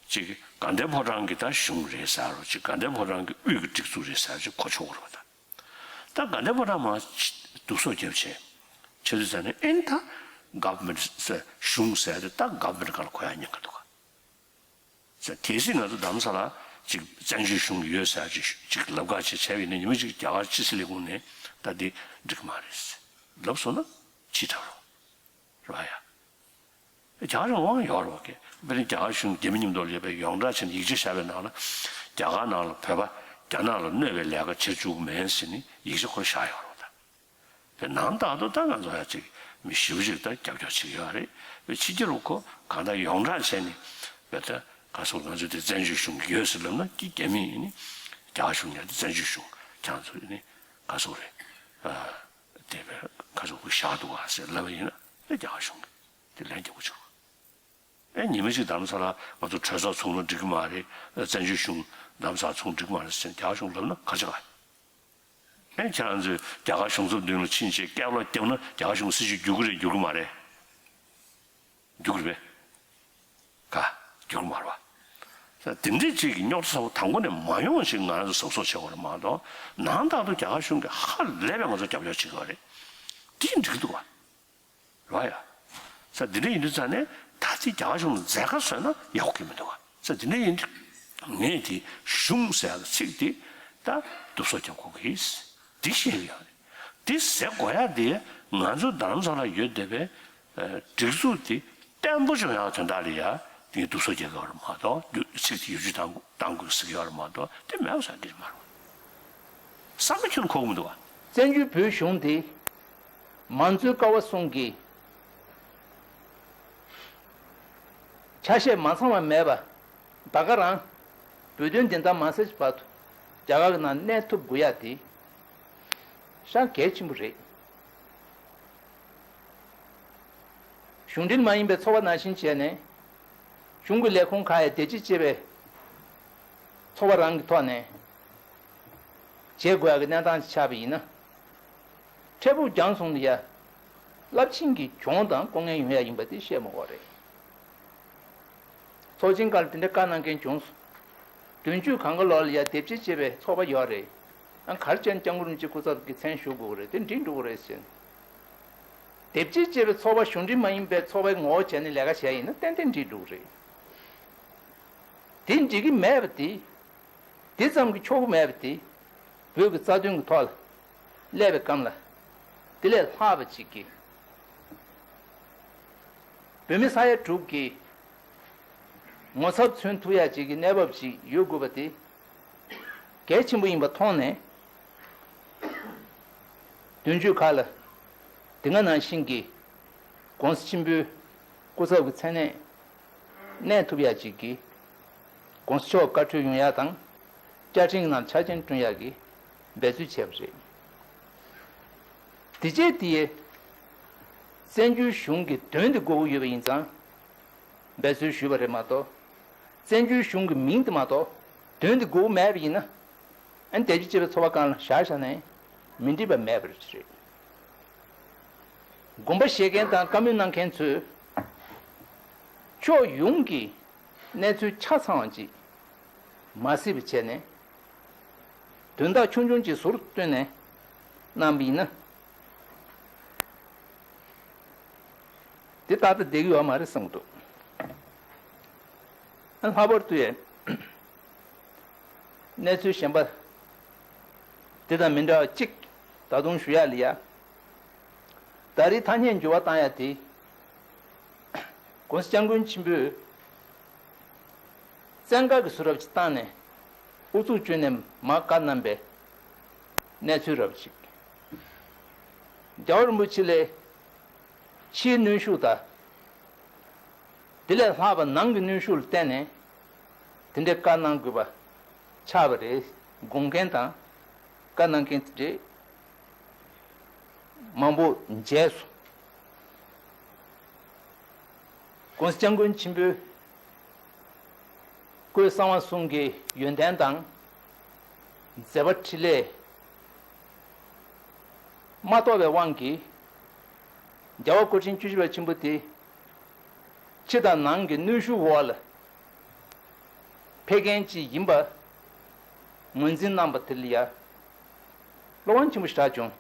ཅིག་དགའ་ལྡན་ཕོ་བྲང་གི་ད་གཞུང་རེད་ཟེར་རོ། ཅིག་དགའ་ལྡན་ཕོ་བྲང་གི་དབུས་ཀྱི་སྒྲིག་འཛུགས་རེད་ཟེར་ཅིག་གོ་ཆོག་གི་རེད་པ་ད། ད་དགའ་ལྡན་ཕོ་བྲང་མར་སྡུག་སོ་རྒྱབ་བྱས། བྱས་དུས་ཙང་ནས་ཨེ་ད་Government ཟེར་གཞུང་ཟེར་དེ་ད་Government སྒང་ལ་གོ་ཡག་ཉེན་ཁ་འདུག་ག་ཟེར། གལ་སྲིད་ང་ཚོ་རྡ་རམ་ས་ལ་ཅིག་བཙན་བྱོལ་གཞུང་ཡོད་ཟེར་ཅིག་ཅིག་ལབ་ཁ་ཅིག་བྱས་པ་ཡིན་ན་ཉི་མ་ཅིག་རྒྱ་གར་ཕྱི་སྲིད་ལས་ཁུངས་ནས་ད་འདི་འགྲིག་གི་མ་རེད་ལབ་སོང་ན་ཕྱི་དྲགས་རོགས་རེད་པ་ཡ། རྒྱ་གར་གཞུང་དབང་ཡོད་རེད་པ་གས། དཔེར་ན་རྒྱ་གར་གཞུང་རྒྱ་མི་མཉམ་དུ་སླེབས་པའི་ཡོངས་གྲགས་བྱས་ནས་ཡིག་ཆ་བཞག་པའི་ནང་ལ་རྒྱ་གར་ནང་ལ་བོད་པ་རྒྱ་ནག་ལ་གནོད་པའི་ལས་ཀ་བྱེད་བཅུག་མེད་ཟེར་ནས་ཡིག་ཆ་ཁོ་བཞག་ཡོད་རེད་པ་ད། དེ་ནང་ལྟར་དུ་ད་ང་ཚོ་ཡ་ཅིག་མི་ཞེ་པོ་ཅིག་ད་རྒྱབ་སྐྱོར་བྱེད་ཀྱི་ཡོད་རེད། བའི་ཕྱི་རྒྱལ་ལ་ཁོ་གང་ལྟར་ཡོངས་གྲགས་བྱས་ནས་བའི་ད་ག་སོགས་ང་ཚོ་དེ་བཙན་བྱོལ་གཞུང་ཡོད་ཟེར་ལབ་ན་ཀྱི་རྒྱ་མི་ཡིན་ནི་རྒྱ་གར་གཞུང་ཡང་དེ་བཙན་བྱོལ་གཞུང་ཁྱེད་ཚོ་ཡིན་ནི་ག་སོགས་རེད། ཨ། དེ་བས་ག་སོགས་ཁོ་བཞག་འདུག་ག་ཟེར་ལབ་པ་ཡིན་ན་དེ་རྒྱ་གར་གཞུང་གི་དེ་ལན་རྒྱག་དགོས་བྱུང་། ཨེ་ཉི་མ་ཅིག་རྡ་རམ་ས་ལ་ང་ཚོ་གྲོས་ཚོགས་ཚོགས་ན་འགྲིག་གི་མ་རེད། བཙན་བྱོལ་གཞུང་རྡ་རམ་ས་ལ་ཚོགས་འགྲིག་གི་མ་རེད་ཟེར་ནས་རྒྱ་གར་གཞུང་ལབ་ན་ག་རེ་བྱེད་ག་ཨེ་ཁྱེད་རང་ཚོས་རྒྱ་གར་གཞུང་ཚབ་མདུན་ལ་ཕྱིན་བྱས་སྐད་ལོག་བརྒྱབ་ན་རྒྱ་གར་གཞུང་སྲིད་བྱུས་འགྱུར་གི་རེད་འགྱུར་གི་མ་རེད། འགྱུར་གི་རེད་པས། ག་འགྱུར་གི་མ་རེད་པ། དེ་འདྲས་ཅིག་གི་རྙོག་དྲ་ཚ་པོ་དང་པོ་ནས་མ་ཡོང་ཞིག་ང་རང་ཚོ་གཟབ་གཟབ་བྱེད་དགོས་རེད་མ་གཏོགས་ནང་ལྟར་དུ་རྒྱ་གར་གཞུང་གིས་ཧ་ལས་པའི་ང་ཚོ་རྒྱབ་སྐྱོར་བྱེད་ཀྱི་ཡོད་རེད། དེ་འགྲིག་གི་འདུག་ག་རེད་པ་ཡ། ས་འདི་འདྲ་ཡིན་དུས་ཙང་ནས་ད་ལྟའི་རྒྱ་གར་གཞུང་ལ་མཛད་དཀའ་བཟོས་ན་ཡག་པོ་གི་མི་འདུག་ག་ས་འདི་འདྲ་ཡིན་དུས་ངས་དེ་གཞུང་ཟེར་ཡག་གི་ཚིག་དེ་ད་བསྡུ་གསོག་རྒྱབ་དགོས་ཀྱི་འདི་བཤད་ཀྱི་ཡོད་རེད། འདི་ཟེར་དགོས་ཡག་དེ་ང་ཚོ་རྡ་རམ་ས་ལ་ཡོད་བསྡད་པའི་སྒྲིག་འཛུགས་དེ་བརྟན་པོ་བྱུང་ཡག་དོན་དག་ལ་ཡ་དེ་བསྡུ་གསོག་རྒྱག་དགོས་རེད་མ་གཏོགས་ཚིག་དེ་ཡིད་ཆེས་བཏང་དགོས་ཟེར་གྱི་ཡོད་རེད་མ་གཏོགས་དེ་མེད་པ་ཟེར་གྱི་མ་རེད། བསམ་བློ་ཁྱོན་གོ་གི་མི་འདུག་ག་བཙན་བྱོལ་བོད་གཞུང་དེ། མང་གཙོའི་ཀ་བ་གསུམ་གྱི་ཆ་ཤས་མ་ཚང་བ་མེད་པ། ད་ག་རང་བོད་དོན་བདེན་མཐའ་མ་གསལ་གྱི་བར་དུ་རྒྱ་གར་གྱི་ནང་གནས་ཐུབ་དགོས་ཡ་དེ། ཤ་གལ་ཆེན་པོ་རེད། གཞུང་འབྲེལ་མ་ཡིན་པའི་ཚོགས་པ་ནང་བཞིན་བྱས་ནས། གཞུང་གི་ལས་ཁུངས་ཁག་ཡ་དེབ་སྐྱེལ་བྱས་པའི་ཚོགས་པ་རང་གི་ཐོག་ནས་བྱེད་དགོས་ཡ་གི་གནས་སྟངས་ཤིག་ཆགས་པ་ཡིན་ན། འཕྲལ་ཕུགས་རྒྱང་སོང་ནས་ཡ། རླབས་ཆེན་གྱི་གྱོང་དང་ལྐོག་རྔན་ཡོང་ཡ་ཡིན་པ་དེ་བཤད་མ་དགོས་རེད། ཚོགས་ཆེན་སྐབས་ལ་དེ་འདྲའི་བཀའ་གནང་མཁན་བྱུང་སོང་། བདུན་ཅུ་གང་ག་ལོར་ལ་ཡ་དེབ་སྐྱེལ་བྱས་པའི་ཚོགས་པ་ཡོད་རེད། ཨ་ག་རེ་བྱས་ནས་སྐྱབས་མགོན་རིན་པོ་ཆེ་སྐུ་ཚབ་ཀྱི་མཚན་ཞུ་དགོས་ཀྱི་རེད། དེ་འགྲིག་འགྲོ་གི་རེད་ཟེར། དེབ་སྐྱེལ་བྱས་པའི་ཚོགས་པ་གཞུང་འབྲེལ་མ་ཡིན་པའི་ཚོགས་པའི་ངོ་བོ་བྱས་ནས་ལས་ཀ་བྱས་ཡིན་ན་ཏན་ཏན་འགྲིག་འགྲོ་གི་རེད། དེ་འགྲིག་གི་མེད་པ་དེ། དེ་ཙམ་གྱིས་ཆོག་གི་མེད་པ་དེ། བོད་ཀྱི་རྩ་དོན་གྱི་ཐོག་ལ་སླེབས་པའི་སྐབས་ལ། དེ་ལས་ལྷག་པ་ཅིག་གིས། བོད་མི་ས་ཡ་དྲུག་གི་ངོ་ཚབ་མཚོན་ཐུབ་ཡ་ཅིག་གི་གནས་བབ་ཅིག་ཡོད་དགོས་པ་དེ། གལ་ཆེན་པོ་ཡིན་པ་མཐོང་ནས། བདུན་ཅུ་ཁ་ལ། དེ་སྔ་ནང་བཞིན་གྱི་༸གོང་ས་ཆེན་པོའི་སྐུ་ཚབ་ཀྱི་མཚན་གནས་གནས་ཐུབ་ཡ་ཅིག་གིས། ༸གོང་ས་མཆོག་བཀའ་འཁྲོལ་ཡོང་ཡ་དང་། བཅའ་ཁྲིམས་ནང་ཆ་རྐྱེན་བསྐྲུན་ཡ་གི་འབད་རྩོལ་བྱས་པ་རེད། དེ་རྗེས་དེ་ཡས། བཙན་བྱོལ་གཞུང་གི་དོན་དེ་དགོས་ཀྱི་ཡོད་པ་ཡིན་ཙང་། འབད་རྩོལ་ཞུས་པ་རེད་མ་གཏོགས། བཙན་བྱོལ་གཞུང་གི་མིང་དེ་མ་གཏོགས། དོན་དེ་དགོས་མེད་པ་ཡིན་ན། ཨ་ནི་དེབ་སྐྱེལ་བྱས་པའི་ཚོགས་པ་སྒང་ལ་བཞག་བཞག་ནས་མི་འགྲིག་པ་མེད་པ་རེད། དགོངས་པ་བཞེས་མཁན་དང་བཀའ་མོལ་གནང་མཁན་ཚོས། ཕྱོགས་ཡོངས་ཀྱི་གནས་ཚུལ་ཆ་ཚང་བ་ཅིག་མ་སྲིད་པ་བྱས་ནས། དོན་དག་ཆུང་ཆུང་ཅིག་ཟུར་བཏོན་ནས་གནང་པ་ཡིན་ན། དེ་ཏག་ཏག་བསྡད་ཀྱི་ཡོད་མ་རེད་བསམ་གྱི་འདུག་ཨ་ལྷག་པར་དུ་ཡང་གནས་ཚུལ་གཞན་པ་དེ་དང་མི་འདྲ་བ་གཅིག་ད་དུང་ཞུ་ཡག་ལ་ཡ། ད་རེས་ཐ་སྙད་འགྱུར་བ་བཏང་ཡ་དེ། ༸གོང་ས་༸སྐྱབས་མགོན་ཆེན་པོས་བཙན་བཀའ་གི་ཟུར་རབ་ཅིག་བཏང་ནས་ཨུ་ཚུགས་བསྐྱོན་ནས་མར་བཀའ་གནང་པའི་གནས་ཚུལ་རབ་ཅིག་རྒྱལ་བ་རིན་པོ་ཆེ་ལས་ཕྱིའི་གནོན་ཤུགས་དང་། དེ་ལས་ལྷག་པ་ནང་གི་གནོན་ཤུགས་ལ་བརྟེན་ནས་དེ་འདྲའི་བཀའ་གནང་དགོས་པ་ཆགས་པ་རེད་དགོངས་མཁན་དང་བཀའ་གནང་མཁན་དེ་འདྲའི་མང་པོ་མཇལ་སོང་། ༸གོང་ས་༸སྐྱབས་མགོན་ཆེན་པོའི་སྐུའི་གསང་བ་གསུམ་གྱི་ཡོན་ཏན་དང་། མཛད་པ་འཕྲིན་ལས་མ་རྟོགས་པའི་དབང་གིས། རྒྱལ་བ་སྐུ་ཕྲེང་བཅུ་བཞི་པ་ཆེན་པོ་དེ། ཕྱི་དང་ནང་གི་གནོན་ཤུགས་འོག་ལ་ཕེབས་མཁན་ཅིག་ཡིན་པ་ངོས་འཛིན་གནང་པ་དེ་ལ་ཡ་བློ་ཕམ་ཆེན་པོ་ཞིག་བྱུང་།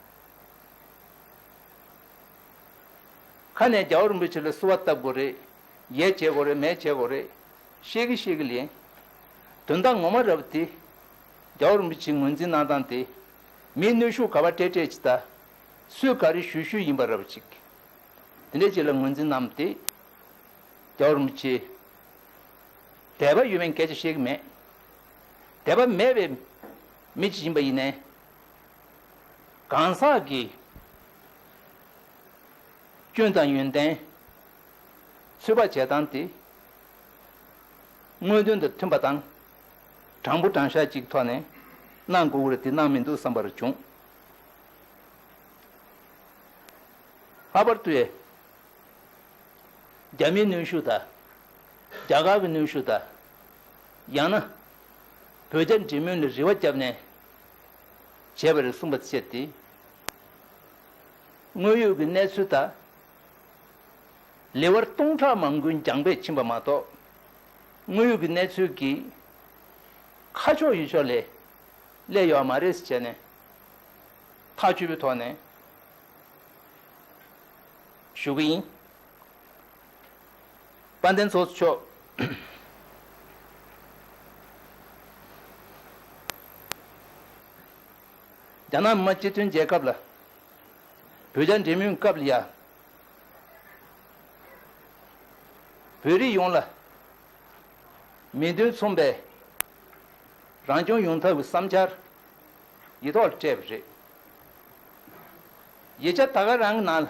ཁ་ནས་རྒྱལ་བ་རིན་པོ་ཆེ་ལ་བསུ་བ་བཏབ་དགོས་རེད། ཡས་བྱེད་དགོས་རེད། མས་བྱེད་དགོས་རེད། བཤད་གི་བཤད་གི་ལན། དོན་དག་ངོ་མ་རབ་དེ། རྒྱལ་བ་རིན་པོ་ཆེའི་ངོས་འཛིན་གནང་སྟངས་དེ། མིའི་གནོན་ཤུགས་ག་པར་སྤྲད་སྤྲད་ཅིག་དང་། སུས་ག་རེ་ཞུས་ཞུས་ཡིན་པ་རབ་ཅིག་དེ་འདྲས་ཅིག་ལ་ངོས་འཛིན་གནང་སྟེ། རྒྱལ་བ་རིན་པོ་ཆེ། དད་པ་ཡོད་མེད་སྐད་ཆ་བཤད་གི་མེད། དད་པ་མེད་པའི་མི་ཅིག་ཡིན་པ་ཡིན་ནའི། གང་ཟག་གི་སྐྱོན་དང་ཡོན་ཏན། ཚོད་དཔག་བྱེད་སྟངས་དེ། དངོས་དོན་དང་མཐུན་པ་དང་། དྲང་པོ་དྲང་བཞག་ཅིག་ཐོག་ནས་གནང་དགོས་ཀྱི་རེད། དེ་གནང་མི་འདུག་བསམ་པར་བྱུང་། ལྷག་པར་དུ་ཡང་། རྒྱ་མིའི་གནོན་ཤུགས་དང་། རྒྱ་གར་གྱི་གནོན་ཤུགས་དང་། ཡང་ན། བོད་རྒྱ་འབྲེལ་མོལ་ལ་རེ་བ་བརྒྱབ་ནས་བྱས་པ་རེད་གསུངས་པ་བཅས་ཏེ། དངོས་ཡོད་ཀྱི་གནས་ཚུལ་དང་། ལེ་དབར་སྟོང་ཕྲག་མང་པོའི་རྒྱང་ཕེབས་ཕྱིན་པ་མ་གཏོགས། དངོས་ཡོད་ཀྱི་གནས་ཚུལ་གྱི་ཁ་ཕྱོགས་ཡུལ་ཕྱོགས་ལས་སླེབས་ཡོད་མ་རེད་ཟེར་བྱས་ནས་ཐག་ཆོད་པའི་ཐོག་ནས་ཞུ་གི་ཡིན། དཔལ་ལྡན་ཚོགས་གཙོ་མཆོག་རྒྱ་ནག་མི་དམངས་སྤྱི་མཐུན་རྒྱལ་ཁབ་ལ། བོད་རྒྱ་འབྲེལ་མོལ་སྐབས་ལ་ཡ། བོད་རིགས་ཡོངས་ལ་མིང་དོན་མཚུངས་པའི་རང་སྐྱོང་ཡོང་ཐབས་ཀྱི་བསམ་འཆར་ཡིག་ཐོག་ལ་སྤྲད་པ་རེད། ཡིག་ཆ་ད་ག་རང་གི་ནང་ལ་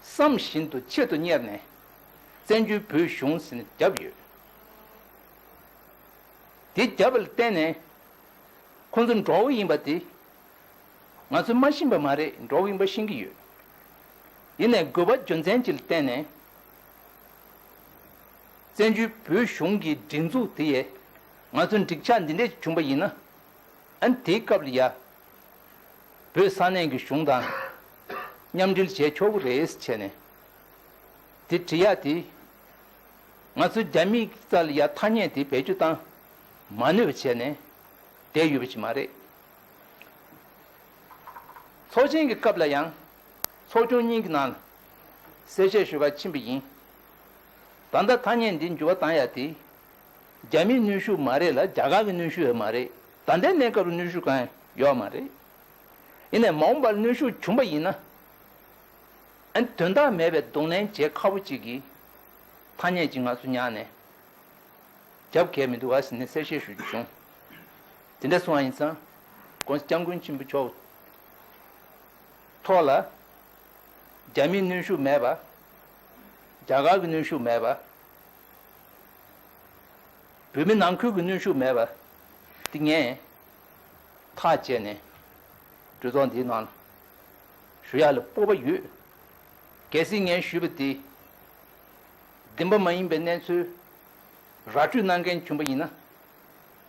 བསམ་བཞིན་དུ་ཆེད་དུ་གཉེར་ནས་བཙན་བྱོལ་བོད་གཞུང་ཟེར་ནས་བརྒྱབ་ཡོད། དེ་བརྒྱབ་པ་ལ་བརྟེན་ནས་ཁོང་ཚོ་འགྲོ་བ་ཡིན་པ་དེ། ང་ཚོས་མ་ཤེས་པ་མ་རེད། འགྲོ་བ་རིམ་པ་ཤེས་ཀྱི་ཡོད། ཡིན་ནའི་དགོས་པ་རྒྱུ་མཚན་ཅིག་ལ་བརྟེན་ནས། བཙན་བྱོལ་བོད་གཞུང་གི་སྒྲིག་འཛུགས་དེ་ཡས་ང་ཚོ་འགྲིག་ཆགས་འདི་འདྲས་བྱུང་པ་ཡིན་ན། ཨ་ནི་དེའི་སྐབས་ལ་ཡ། བོད་ས་གནས་ཀྱི་གཞུང་དང་མཉམ་འབྲེལ་བྱས་ཆོག་གི་རེད་བྱས་ནས། དེ་འབྲི་ཡག་དེ། ང་ཚོ་རྒྱ་མིའི་རྩ་ལ་ཡ་ཐ་སྙད་དེ་བེད་སྤྱོད་བཏང་མ་ནུས་པ་བྱས་ནས་བསྡད་ཡོད་པ་ཅིག་མ་རེད། ཚོགས་ཆེན་གྱི་སྐབས་ལ་ཡང་ཚོགས་ཆུང་གཉིས་ཀྱི་ནང་ལ་གསལ་བཤད་ཞུ་གར་ཕྱིན་པ་ཡིན། ད་ལྟ་ཐ་སྙད་འདི་འགྱུར་བ་བཏང་ཡག་དེ་རྒྱ་མིའི་གནོན་ཤུགས་མ་རེད་ལ། རྒྱ་གར་གྱི་གནོན་ཤུགས་ཡང་མ་རེད། ད་ལྟའི་གནས་སྐབས་ལ་གནོན་ཤུགས་གང་ཡང་ཡོད་མ་རེད། ཡིན་ནའི་མ་འོངས་པར་གནོན་ཤུགས་བྱུང་པ་ཡིན་ན། ཨ་ནི་དོན་དག་མེད་པའི་གདོང་ལེན་བྱེད་ཁག་པོ་ཅིག་གི་ཐ་སྙད་ཅིག་ང་ཚོ་ཉར་ནས་རྒྱབ་འགལ་མི་འདུག་ག་ཟེར་ནས་གསལ་བཤད་ཞུ་རྒྱུ་བྱུང་། དེ་འདྲ་སོང་བ་ཡིན་ཙང་༸གོང་ས་༸སྐྱབས་མགོན་ཆེན་པོ་མཆོག་ཐོག་ལ་རྒྱ་མིའི་གནོན་ཤུགས་མེད་པ། རྒྱ་གར་གྱི་གནོན་ཤུགས་མེད་པ། བོད་མི་ནང་ཁུལ་གྱི་གནོན་ཤུགས་མེད་པ་དེ་ངས་ཐག་བཅད་ནས་གྲོས་ཚོགས་འདིའི་ནང་ལ་ཞུ་ཡག་ལ་སྤོབས་པ་ཡོད། གལ་སྲིད་ངས་ཞུས་པ་དེ་བདེན་པ་མ་ཡིན་པའི་གནས་ཚུལ་ར་སྤྲོད་གནང་མཁན་བྱུང་པ་ཡིན་ན།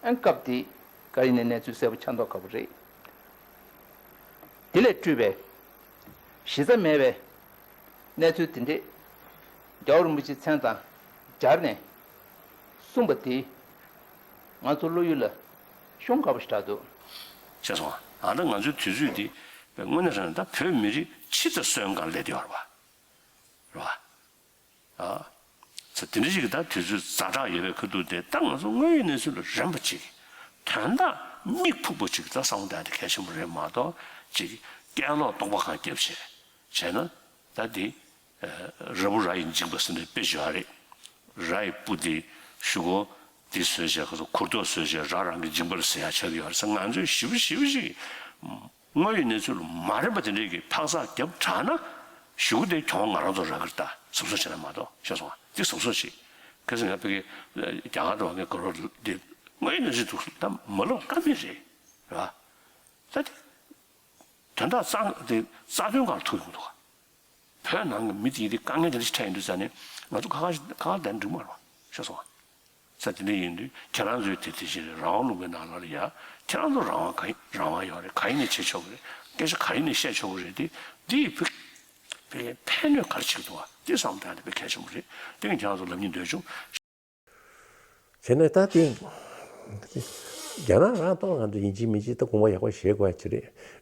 ཨ་སྐབས་དེ་ག་ཡིན་ནའི་གནས་ཚུལ་གསལ་པོ་ཆགས་མདོག་ཁ་པོ་རེད། དེ་ལས་སྤྲོས་པའི་གཞི་རྩ་མེད་པའི་གནས་ཚུལ་དེ་འདྲས་རྒྱལ་བ་རིན་པོ་ཆེའི་མཚན་དང་སྦྱར་ནས་གསུངས་པ་དེ་ང་ཚོ་བློ་ཡུལ་ལ་ཤོང་དཀའ་པོ་ཞིག་ཆགས་འདུག་ཤེས་སོང་ང་། ད་ང་ཚོའི་དུས་ཚོད་འདི་དངོས་གནས་དྲང་གནས་ད་བོད་མི་རིགས་སྤྱི་དང་སོན་གང་སླེབས་བསྡད་ཡོད་རེད་པ། རེད་པ། ཨ། ཚེ་དེ་འདྲ་ཞིག་གི་ད་དུས་ཚོད་ཛ་དྲག་ཡོད་པའི་ཁ་ཐུག་དེ་ད་ང་ཚོ་དངོས་ཡོད་གནས་ཚུལ་ལ་རན་པ་ཅིག་དོན་དག་མིག་ཕུག་པོ་ཅིག་ད་བསམ་བློ་བཏང་ཡ་དེ་གལ་ཆེན་པོ་རེད་མ་གཏོགས་ཅིག་སྐད་ལོག་སྟོང་པ་གང་རྒྱབ་བྱས་བྱས་ན་ད་དེ་ར་བུ་ར་ཡི་འཇིགས་པ་ཟེར་ནས་དཔེ་བརྗོད་ཡ་རེད། ར་ཡི་སྤུ་དེ་གཞུག་གུ་དེ་བཟོས་བྱས་ཁ་ཚོ་གུར་ཐོག་བཟོས་བྱས་ར་རང་གི་འཇིགས་པ་རེད་ཟེར་ཡ་ཆགས་ཀྱི་ཡོད་རེད་ཟེར། ང་ཚོས་ཞིབ་ཞིབ་ཞིག་དངོས་ཡོད་གནས་ཚུལ་ལ་མ་རན་པ་དེ་འདྲས་ཀྱི་འཕག་འཚག་བརྒྱབ་དྲགས་ན་གཞུག་གུ་དེ་གྱོང་ང་རང་ཚོ་རག་གི་རེད། ད་གཟབ་གཟབ་བྱས་ན་མ་གཏོགས་ཤེས་སོང་ང་། འདི་གཟབ་གཟབ་བྱེད། གལ་སྲིད་ང་ཕ་གི་རྒྱ་གར་དུ་བ་ངའི་ག་རོ་འདི་དངོས་ཡོད་གནས་ཚུལ་འདུག་ད་མ་ལོག་ཀ་མེད་རེད། ར། ད་དེ་དོན་དག་རྩ་དེ་རྩ་དོན་གང་ཐུག་ཡོང་འདུག་ག་བོད་ནང་གི་མི་དེ་དེ་དཀའ་ངལ་དེ་འདྲ་ཞིག་འཕྲད་ཡོང་དུས་ཙ་ནས་ང་ཚོ་ཁ་ཁ་ཁ་ཁ་བསྡད་འགྲིག་མ་རེད་པ། ཤེས་སོང་ང་། ས་དེ་འདྲ་ཡིན་དུས་ཁྱེད་རང་ཚོའི་དེ་དེ་བཞིན་རེད། རང་དབང་ལུང་པའི་ནང་ལ་ཡ་ཁྱེད་རང་ཚོ་རང་དབང་ག་ཡིན་རང་དབང་ཡོད་རེད། ག་ཡིན་ནས་བྱེད་ཆོག་གི་རེད། སྐད་ཆ་ག་ཡིན་ནས་བཤད་ཆོག་གི་རེད། དེ་འདི་ཡི་ཕུགས་པའི་ཕན་གནོད་ག་རེ་བྱེད་ཀྱི་འདུག་བ་དེ་བསམ་བཏང་དེ་དཔེ་གལ་ཆེན་པོ་རེད། དེ་ཡིན་ཁྱེད་རང་ཚོ་ལབ་སྙིང་འདོད་བྱུང་། བྱས་ན་ད་དེ་རྒྱ་ནག་རང་ཐོག་ང་ཚོ་ཡིན་གཅིག་མིན་གཅིག་ད་དགོངས་པ་ཡག་པོ་བཞེས་དགོས་ཡ་ཅིག་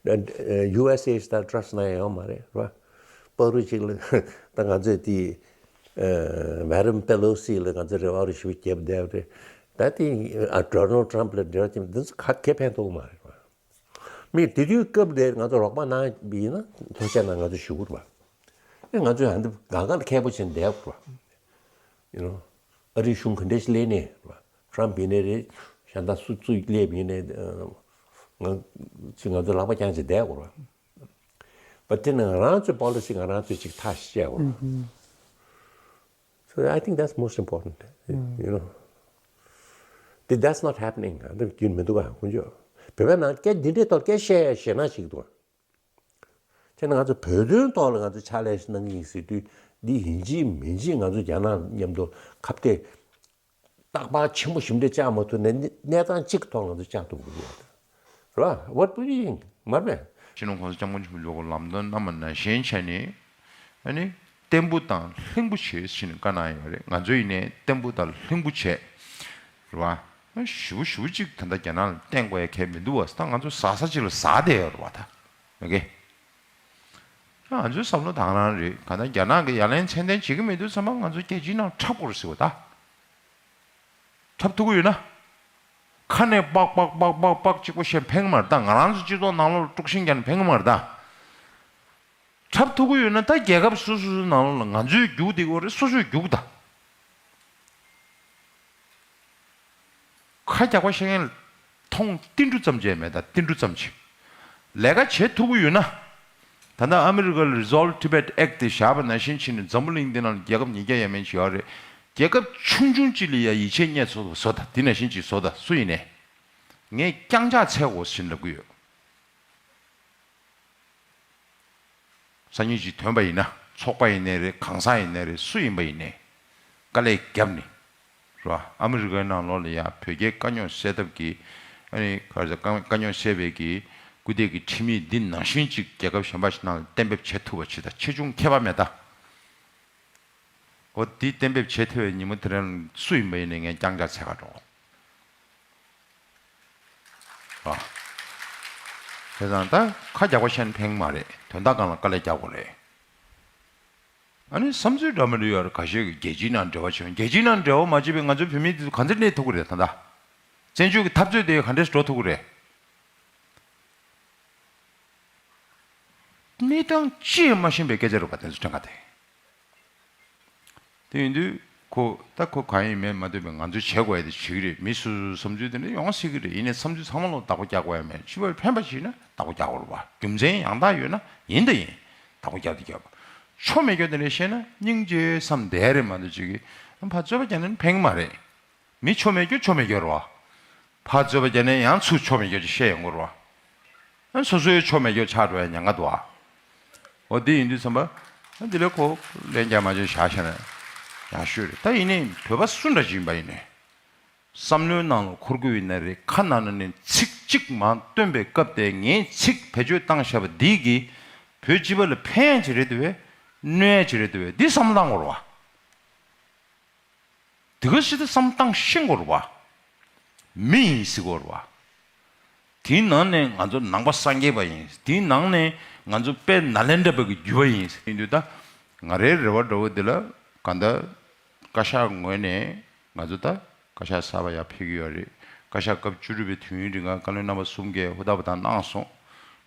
རེད། ཡུ་ཨེས་ཨེ་ད་ཊྲ་སི་ཊི་ན་ཡང་ཡོད་མ་རེད་ར། པ་རུ་ཅིག་ལ་ད་ང་ཚོས་དེ་མེ་ཌམ་པེ་ལོ་སི་ལ་ང་ཚོ་རེ་བ་རུ་ཞུ་རྒྱབ་བསྡད་རེད། ད་དེ་ཨ་ཌོ་ནལ་ཊྲམ་ཕ་ལ་འབྲེལ་བ་བྱེད་མི་འདི་ཚོ་ག་གེ་ཕན་ཐོགས་མ་རེད་བ། མི་དེ་དུས་སྐབས་དེར་ང་ཚོ་རོགས་པ་གནང་བ་ཡིན་ན་ཐུགས་རྗེ་གནང་ང་ཚོ་ཞུ་དགོས་རེད་བ། ཨེ་ང་ཚོས་ཨ་འདི་གང་ག་ལ་མཁས་པོ་བྱས་བསྡད་དགོས་རེད་བ། ཡིན་ནོ། ཨ་རིའི་གཞུང་ག་འདྲ་ཞིག་སླེབས་ནས་རེད་བ། ཊྲམ་ཕ་ཡིན་ནའི་རེད། གཞན་དག་སུ་སུ་སླེབས་ཡིན་ནའི་ང་ཚོས་ང་ཚོའི་ལག་པ་བརྐྱངས་བྱས་བསྡད་དགོས་རེད་བ། བ་དེ་ནི་ང་རང་ཚོའི་པོ་ལི་སི་ང་རང་ཚོས་ཅིག་ཐག་བཅད་དགོས་རེད། So I think that's most important. You know. That- That's not happening. ཨ་འདི་རྒྱུན་མི་འདུག་ག་ཁོང་ཚོས། བོད་པའི་ནང་སྐད་འདི་འདྲའི་ཐོག་སྐད་བཤད་ཞེད་སྣང་ཞིག་འདུག་ག་བྱས་ན་ང་ཚོ་བོད་དོན་ཐོག་ལ་ང་ཚོ་ཕྱག་ལས་ཤིག་གནང་གི་ཡིན་ཟེར་དུས་འདི་ཡིན་གཅིག་མིན་གཅིག་ང་ཚོ་རྒྱ་ནག་མཉམ་དུ་ཁ་གཏད་རྟག་པར་ཆེན་པོ་ཞིག་འདྲ་བཅག་མ་ཐུབ་ནས་གནས་གནས་སྟངས་གཅིག་ཐོག་ང་ཚོ་བཅག་ཐུབ་དགོས་ཀྱི་ཡོད་རེད། What do you think? མར་པས། སྤྱི་ནོར་༸གོང་ས་༸སྐྱབས་མགོན་ཆེན་པོ་མཆོག་གི་ལམ་སྟོན་གནང་བ་ནང་བཞིན་བྱས་ནས་ཨ་ནི་བརྟན་པོ་དང་ལྷིང་པོ་བྱེད་ཟེར་ནས་བཀའ་གནང་ཡོད་རེད། ང་ཚོ་ཡིན་ནའི་བརྟན་པོ་དང་ལྷིང་པོ་བྱས་རེད་བ། ཞེ་པོ་ཞེ་པོ་གཅིག་ད་ལྟ་རྒྱ་ནག་ལ་བརྟེན་དགོས་ཡ་གལ་མི་འདུག་བ། ད་ང་ཚོ་ཟ་ས་གཅིག་ལ་ཟ་བསྡད་ཡོད་རེད་བ་ད། ཨོ་ཀེ། ང་ཚོའི་བསམ་བློ་དང་རང་རེད། གང་ལྟར་རྒྱ་ནག་གིས་ཡ་ལན་ཚད་ལྡན་བྱེད་ཀྱི་མི་འདུག་བསམ་པ་ང་ཚོ་རྒྱལ་སྤྱིའི་ནང་འཁྲབ་དགོས་རེད་ཟེར་བ་ད། འཁྲབ་ཐུབ་ཀྱི་ཡོད་ན། ཁ་ནས་པག་པག་པག་པག་པག་གཅིག་པོ་བཤད་ཕན་གྱི་མ་རེད་ད། ང་རང་ཚོ་སྤྱི་ཚོགས་ནང་ལོགས་ལ་དཀྲུག་ཤིང་རྒྱག་ནས་ཕན་གྱི་མ་རེད་ད། འཁྲབ་ཐུབ་ཀྱི་ཡོད་ན་ད་རྒྱལ་ཁབ་སོ་སོ་སོའི་ནང་ལོགས་ལ་ང་ཚོས་རྒྱུགས་བསྡད་ཀྱི་ཡོད་རེད། སོ་སོས་རྒྱུགས་ད། ཁ་རྒྱག་པ་བཤད་མཁན་ལ་མཐོང་ཏིལ་འབྲུ་ཙམ་ཅིག་མེད་ད། ཏིལ་འབྲུ་ཙམ་ཅིག་ལས་ཀ་བྱེད་ཐུབ་ཀྱི་ཡོད་ན། ད་ལྟ་ཨ་མི་རི་ཀ་ལ་Resolve Tibet Act དེ་བཞག་པ་ནང་བཞིན་བྱས་ནས་འཛམ་བུ་གླིང་འདི་ནང་ལ་རྒྱལ་ཁབ་ཉིས་བརྒྱ་ཡས་མས་ཅིག་ཡོད་རེད། རྒྱལ་ཁབ་ཆུང་ཆུང་ཅིག་ལ་ཡ་ཡིད་ཆེས་རྙེད་ཐུབ་པ་བཟོ་ད། དེ་ནང་བཞིན་ཅིག་བཟོ་ད། སུ་ཡིན་ནའི། ངས་རྐྱང་ཕྱག་འཚལ་དགོས་ཟེར་ལབ་ཀྱི་ཡོད། སང་ཉིན་ཅིག་ཐོན་པ་ཡིན་ན། ཚོགས་པ་ཡིན་ནའི་རེད། གང་ཟག་ཡིན་ནའི་རེད། སུ་ཡིན་པ་ཡིན་ནའི་དཀའ་ལས་བརྒྱབ་ནས། རེད་བ། ཨ་མི་རི་ཀའི་ནང་ལོགས་ལ་ཡ་བོད་རྒྱའི་དཀའ་རྙོག་སེལ་ཐབས་ཀྱི། ཨ་ནི་ག་རེ་ཟེར། དཀའ་དཀའ་རྙོག་སེལ་བའི་གི་སྐུལ་འདེད་ཀྱི་ཁྲིམས་ཡིག་འདི་ནང་བཞིན་ཅིག་རྒྱལ་ཁབ་གཞན་པ་ཞིག་ནང་ལ་གཏན་འབེབས་བྱེད་ཐུབ་པ་ཅིག་དང་ཆེ་ཆུང་ཁྱད་པར་མེད་ད། འོ་འདི་གཏན་འབེབས་བྱེད་ཐུབ་པའི་ཉིན་མོ་དེ་རིང་སུ་ཡིན་པ་ཡིན་ནའི་ངས་རྐྱང་རྐྱང་འཚོལ་ག་འགྲོ། ཨ། བྱས་ཙང་ད་ཁ་རྒྱག་པ་ཤེས་ན་ཕན་གི་མ་རེད། དོན་དག་སྒང་ལ་དཀའ་ལས་རྒྱག་དགོས་རེད། ཨ་ནི་བསམ་ཚུལ་འདྲ་མི་འདྲ་ཡོད་རེད། ཁ་ཤས་ཀྱིས་རྒྱལ་སྤྱིའི་ནང་འབྲེལ་བ་བྱེད། རྒྱལ་སྤྱིའི་ནང་འབྲེལ་བ་མ་བྱས་པའི་ང་ཚོའི་བོད་མི་དེ་ཚོ་ག་འདྲ་གནས་ཐུབ་ཀྱི་རེད། ད་ལྟ་བཙན་བྱོལ་གྱི་འཐབ་རྩོད་དེ་ག་འདྲས་འགྲོ་ཐུབ་ཀྱི་རེད། གནས་སྟངས་ཅི་ཡང་མ་ཤེས་པའི་སྐད་ཆ་རེད་པ། དེ་ཚོ་དྲན་ག་དེ། དེ་ཡིན་དུས་ཁོ་ད་ཁོ་གང་ཡིན་མིན་མ་ལྟོས་པའི་ང་ཚོས་བྱེད་དགོས་ཡ་དེ་བྱེད་ཀྱི་རེད། མི་སོ་སོའི་བསམ་ཚུལ་དེ་འདྲ་ཡོང་སྲིད་ཀྱི་རེད། ཡིན་ནའི་བསམ་ཚུལ་ཚང་མ་ལ་བདག་པོ་རྒྱག་དགོས་ཡ་མེད། སྤྱི་པར་ཕན་པ་བྱས་ན་བདག་པོ་རྒྱག་དགོས་རེད་པ། རྒྱུ་མཚན་ཡང་དག་ཡོད་ན་ཡིན་དང་ཡིན་བདག་པོ་རྒྱག་དང་རྒྱག་པ། ཆོ་མེད་རྒྱུ་དེ་འདྲ་བཤད་ན་སྙིང་རྗེ་བསམ་བསྡད་རེད་མ་གཏོགས་ཅིག་གིས་ཕར་རྩོད་པ་རྒྱག་ན་ཕན་གྱི་མ་རེད། མི་ཆོ་མེད་རྒྱུ་ཆོ་མེད་རྒྱུ་རེད་པ། ཕར་རྩོད་པ་རྒྱག་ནས་ཡང་ཚུར་ཆོ་མེད་རྒྱུ་ཅིག་བཤད་ཡོང་གི་རེད་པ། ཨ་སོ་སོའི་ཆོ་མེད་རྒྱུ་ཆགས་འགྲོ་ཡ་ཉེན་ཁ་འདུག་ཨ། འོ་འདི་ཡིན་དུས་ཙམ་པ། ཨ་འདི་ལས་ཁོ་ལན་རྒྱག་མ་བྱུང་བཞག་བཞག་ན་ཡག་ཤོས་རེད། ད་ཡིན་ནའི་བོད་པ་སུ་འདྲ་ཅིག་ཡིན་པ་ཡིན་ནའི། བསམ་བློའི་ནང་ལ་འཁོར་གྱི་ཡོད་ན་རེད། ཁ་ནང་ནས་ཚིག་གཅིག་མར་བཏོན་པའི་སྐབས་དེ། ངས་ཚིག་བེད་སྤྱོད་བཏང་བཞག་པ་འདི་གིས་བོད་སྤྱི་པ་ལ་ཕན་ཡ་ཅིག་རེད་འདུག་པས། གནོད་ཡ་ཅིག་རེད་འདུག་པས། འདི་བསམ་བློ་བཏང་དགོས་རེད་པ། དེ་ག་ཞིག་ཏུ་བསམ་བཏང་ཤེས་དགོས་རེད་པ། མི་ཡིན་ཟེར་དགོས་རེད་པ། དེའི་ནང་ནས་ང་ཚོ་ནང་པ་སངས་རྒྱས་པ་ཡིན། དེའི་ནང་ནས་ང་ཚོ་དཔལ་ནཱ་ལེནྡྲ་པ་གི་བརྒྱུད་པ་ཡིན་ཟེར་དུས། ད་ང་རའི་རེ་བ་འདྲ་བོ་འདི་ལ་གང་ལྟར་བཀའ་ཤག་ངོས་ནས་ང་ཚོ་ད་བཀའ་ཤག་གསར་པ་ཡར་ཕེབས་ཀྱི་ཡོད་རེད། བཀའ་ཤག་སྐབས་བཅུ་དྲུག་པའི་དུས་ཡུན་རིང་ག་བཀའ་བློན་རྣམ་པ་གསུམ་གས་ཧུར་ཐག་པ་དང་གནང་སོང་།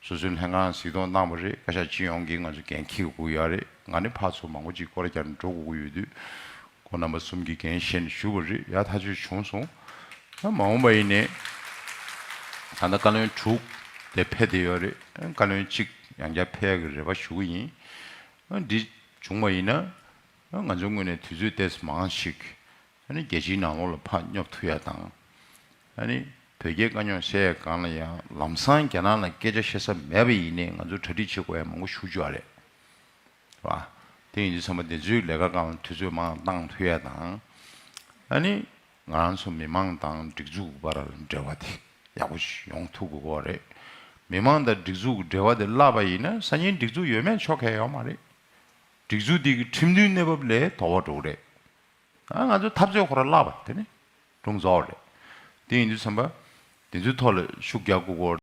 སོ་སོའི་ལྷན་ཁང་གཟིགས་སྐྱོང་གནང་བ་རེད། བཀའ་ཤག་སྤྱི་ཡོངས་ཀྱིས་ང་ཚོ་འགན་འཁྱེར་དགོས་ཀྱི་ཡོད་རེད། ང་ནི་ཕར་ཚུར་མང་པོ་ཅིག་སྐོར་ར་རྒྱག་ནས་འགྲོ་དགོས་ཀྱི་ཡོད་དུས། ཁོང་རྣམ་པ་གསུམ་གྱིས་འགན་བཞེས་ནས་བཞུགས་པ་རེད། ཡག་ཐག་ཆོད་བྱུང་སོང་། ད་མ་འོངས་པ་ཡིན་ནའི་ད་ལྟ་བཀའ་བློན་དྲུག་དེ་ཕེབས་བསྡད་ཡོད་རེད། བཀའ་བློན་གཅིག་ཡང་བསྐྱར་ཕེབས་ཡག་གི་རེ་བ་ཞུ་གི་ཡིན། འདི་བྱུང་བ་ཡིན་ན་ང་ཚོའི་ངོས་ནས་དུས་ཚོད་ཏོག་ཙམ་མང་ཞིག་ཨ་ནི་རྒྱལ་སྤྱིའི་ནང་ལོགས་ལ་ཕར་སྙོབ་ཐུབ་ཡ་དང་། ཨ་ནི་བོད་རྒྱའི་དཀའ་རྙོག་སེལ་ཡ་སྒང་ལ་ཡང་ལམ་སང་རྒྱ་ནག་ལ་སྐད་ཆ་བཤད་ས་མེད་པ་ཡིན་ནའི་ང་ཚོ་གྲ་སྒྲིག་བྱེད་དགོས་ཡ་མང་པོ་ཞེ་པོ་ཅིག་ཡོད་རེད་པ། དེ་ཡིན་དུས་ཙམ་པ་དེ་ཚོའི་ལས་ཀ་སྒང་ལ་དུས་ཚོད་མང་བཏང་ཐུབ་ཡ་དང་། ཨ་ནི་ང་རང་ཚོ་མི་མང་དང་སྒྲིག་འཛུགས་བར་ལ་འབྲེལ་བ་དེ་ཡག་པོ་ཞིག་ཡོང་ཐུབ་དགོས་ཀྱི་རེད། མི་མང་དང་སྒྲིག་འཛུགས་ཀྱི་འབྲེལ་བ་དེ་བརླག་པ་ཡིན་ན་སང་ཉིན་སྒྲིག་འཛུགས་ཡོད་མེད་ཆོག་གི་ཡོད་མ་རེད། སྒྲིག་འཛུགས་དེ་གི་ཁྲིམས་མཐུན་གནས་བབ་ལས་དོག་པ་འགྲོ་གི་རེད། ཨ་ང་ཚོ་འཐབ་རྩོད་ཁོ་རང་བརླག་པ་དེ་ནི་སྒྲུང་རྫོགས་རེད། དེ་ཡིན་དུས་ཙམ་པ་དེ་ཚོའི་ཐོག་ལ་ཤུགས་རྒྱག་དགོས་ཀྱི་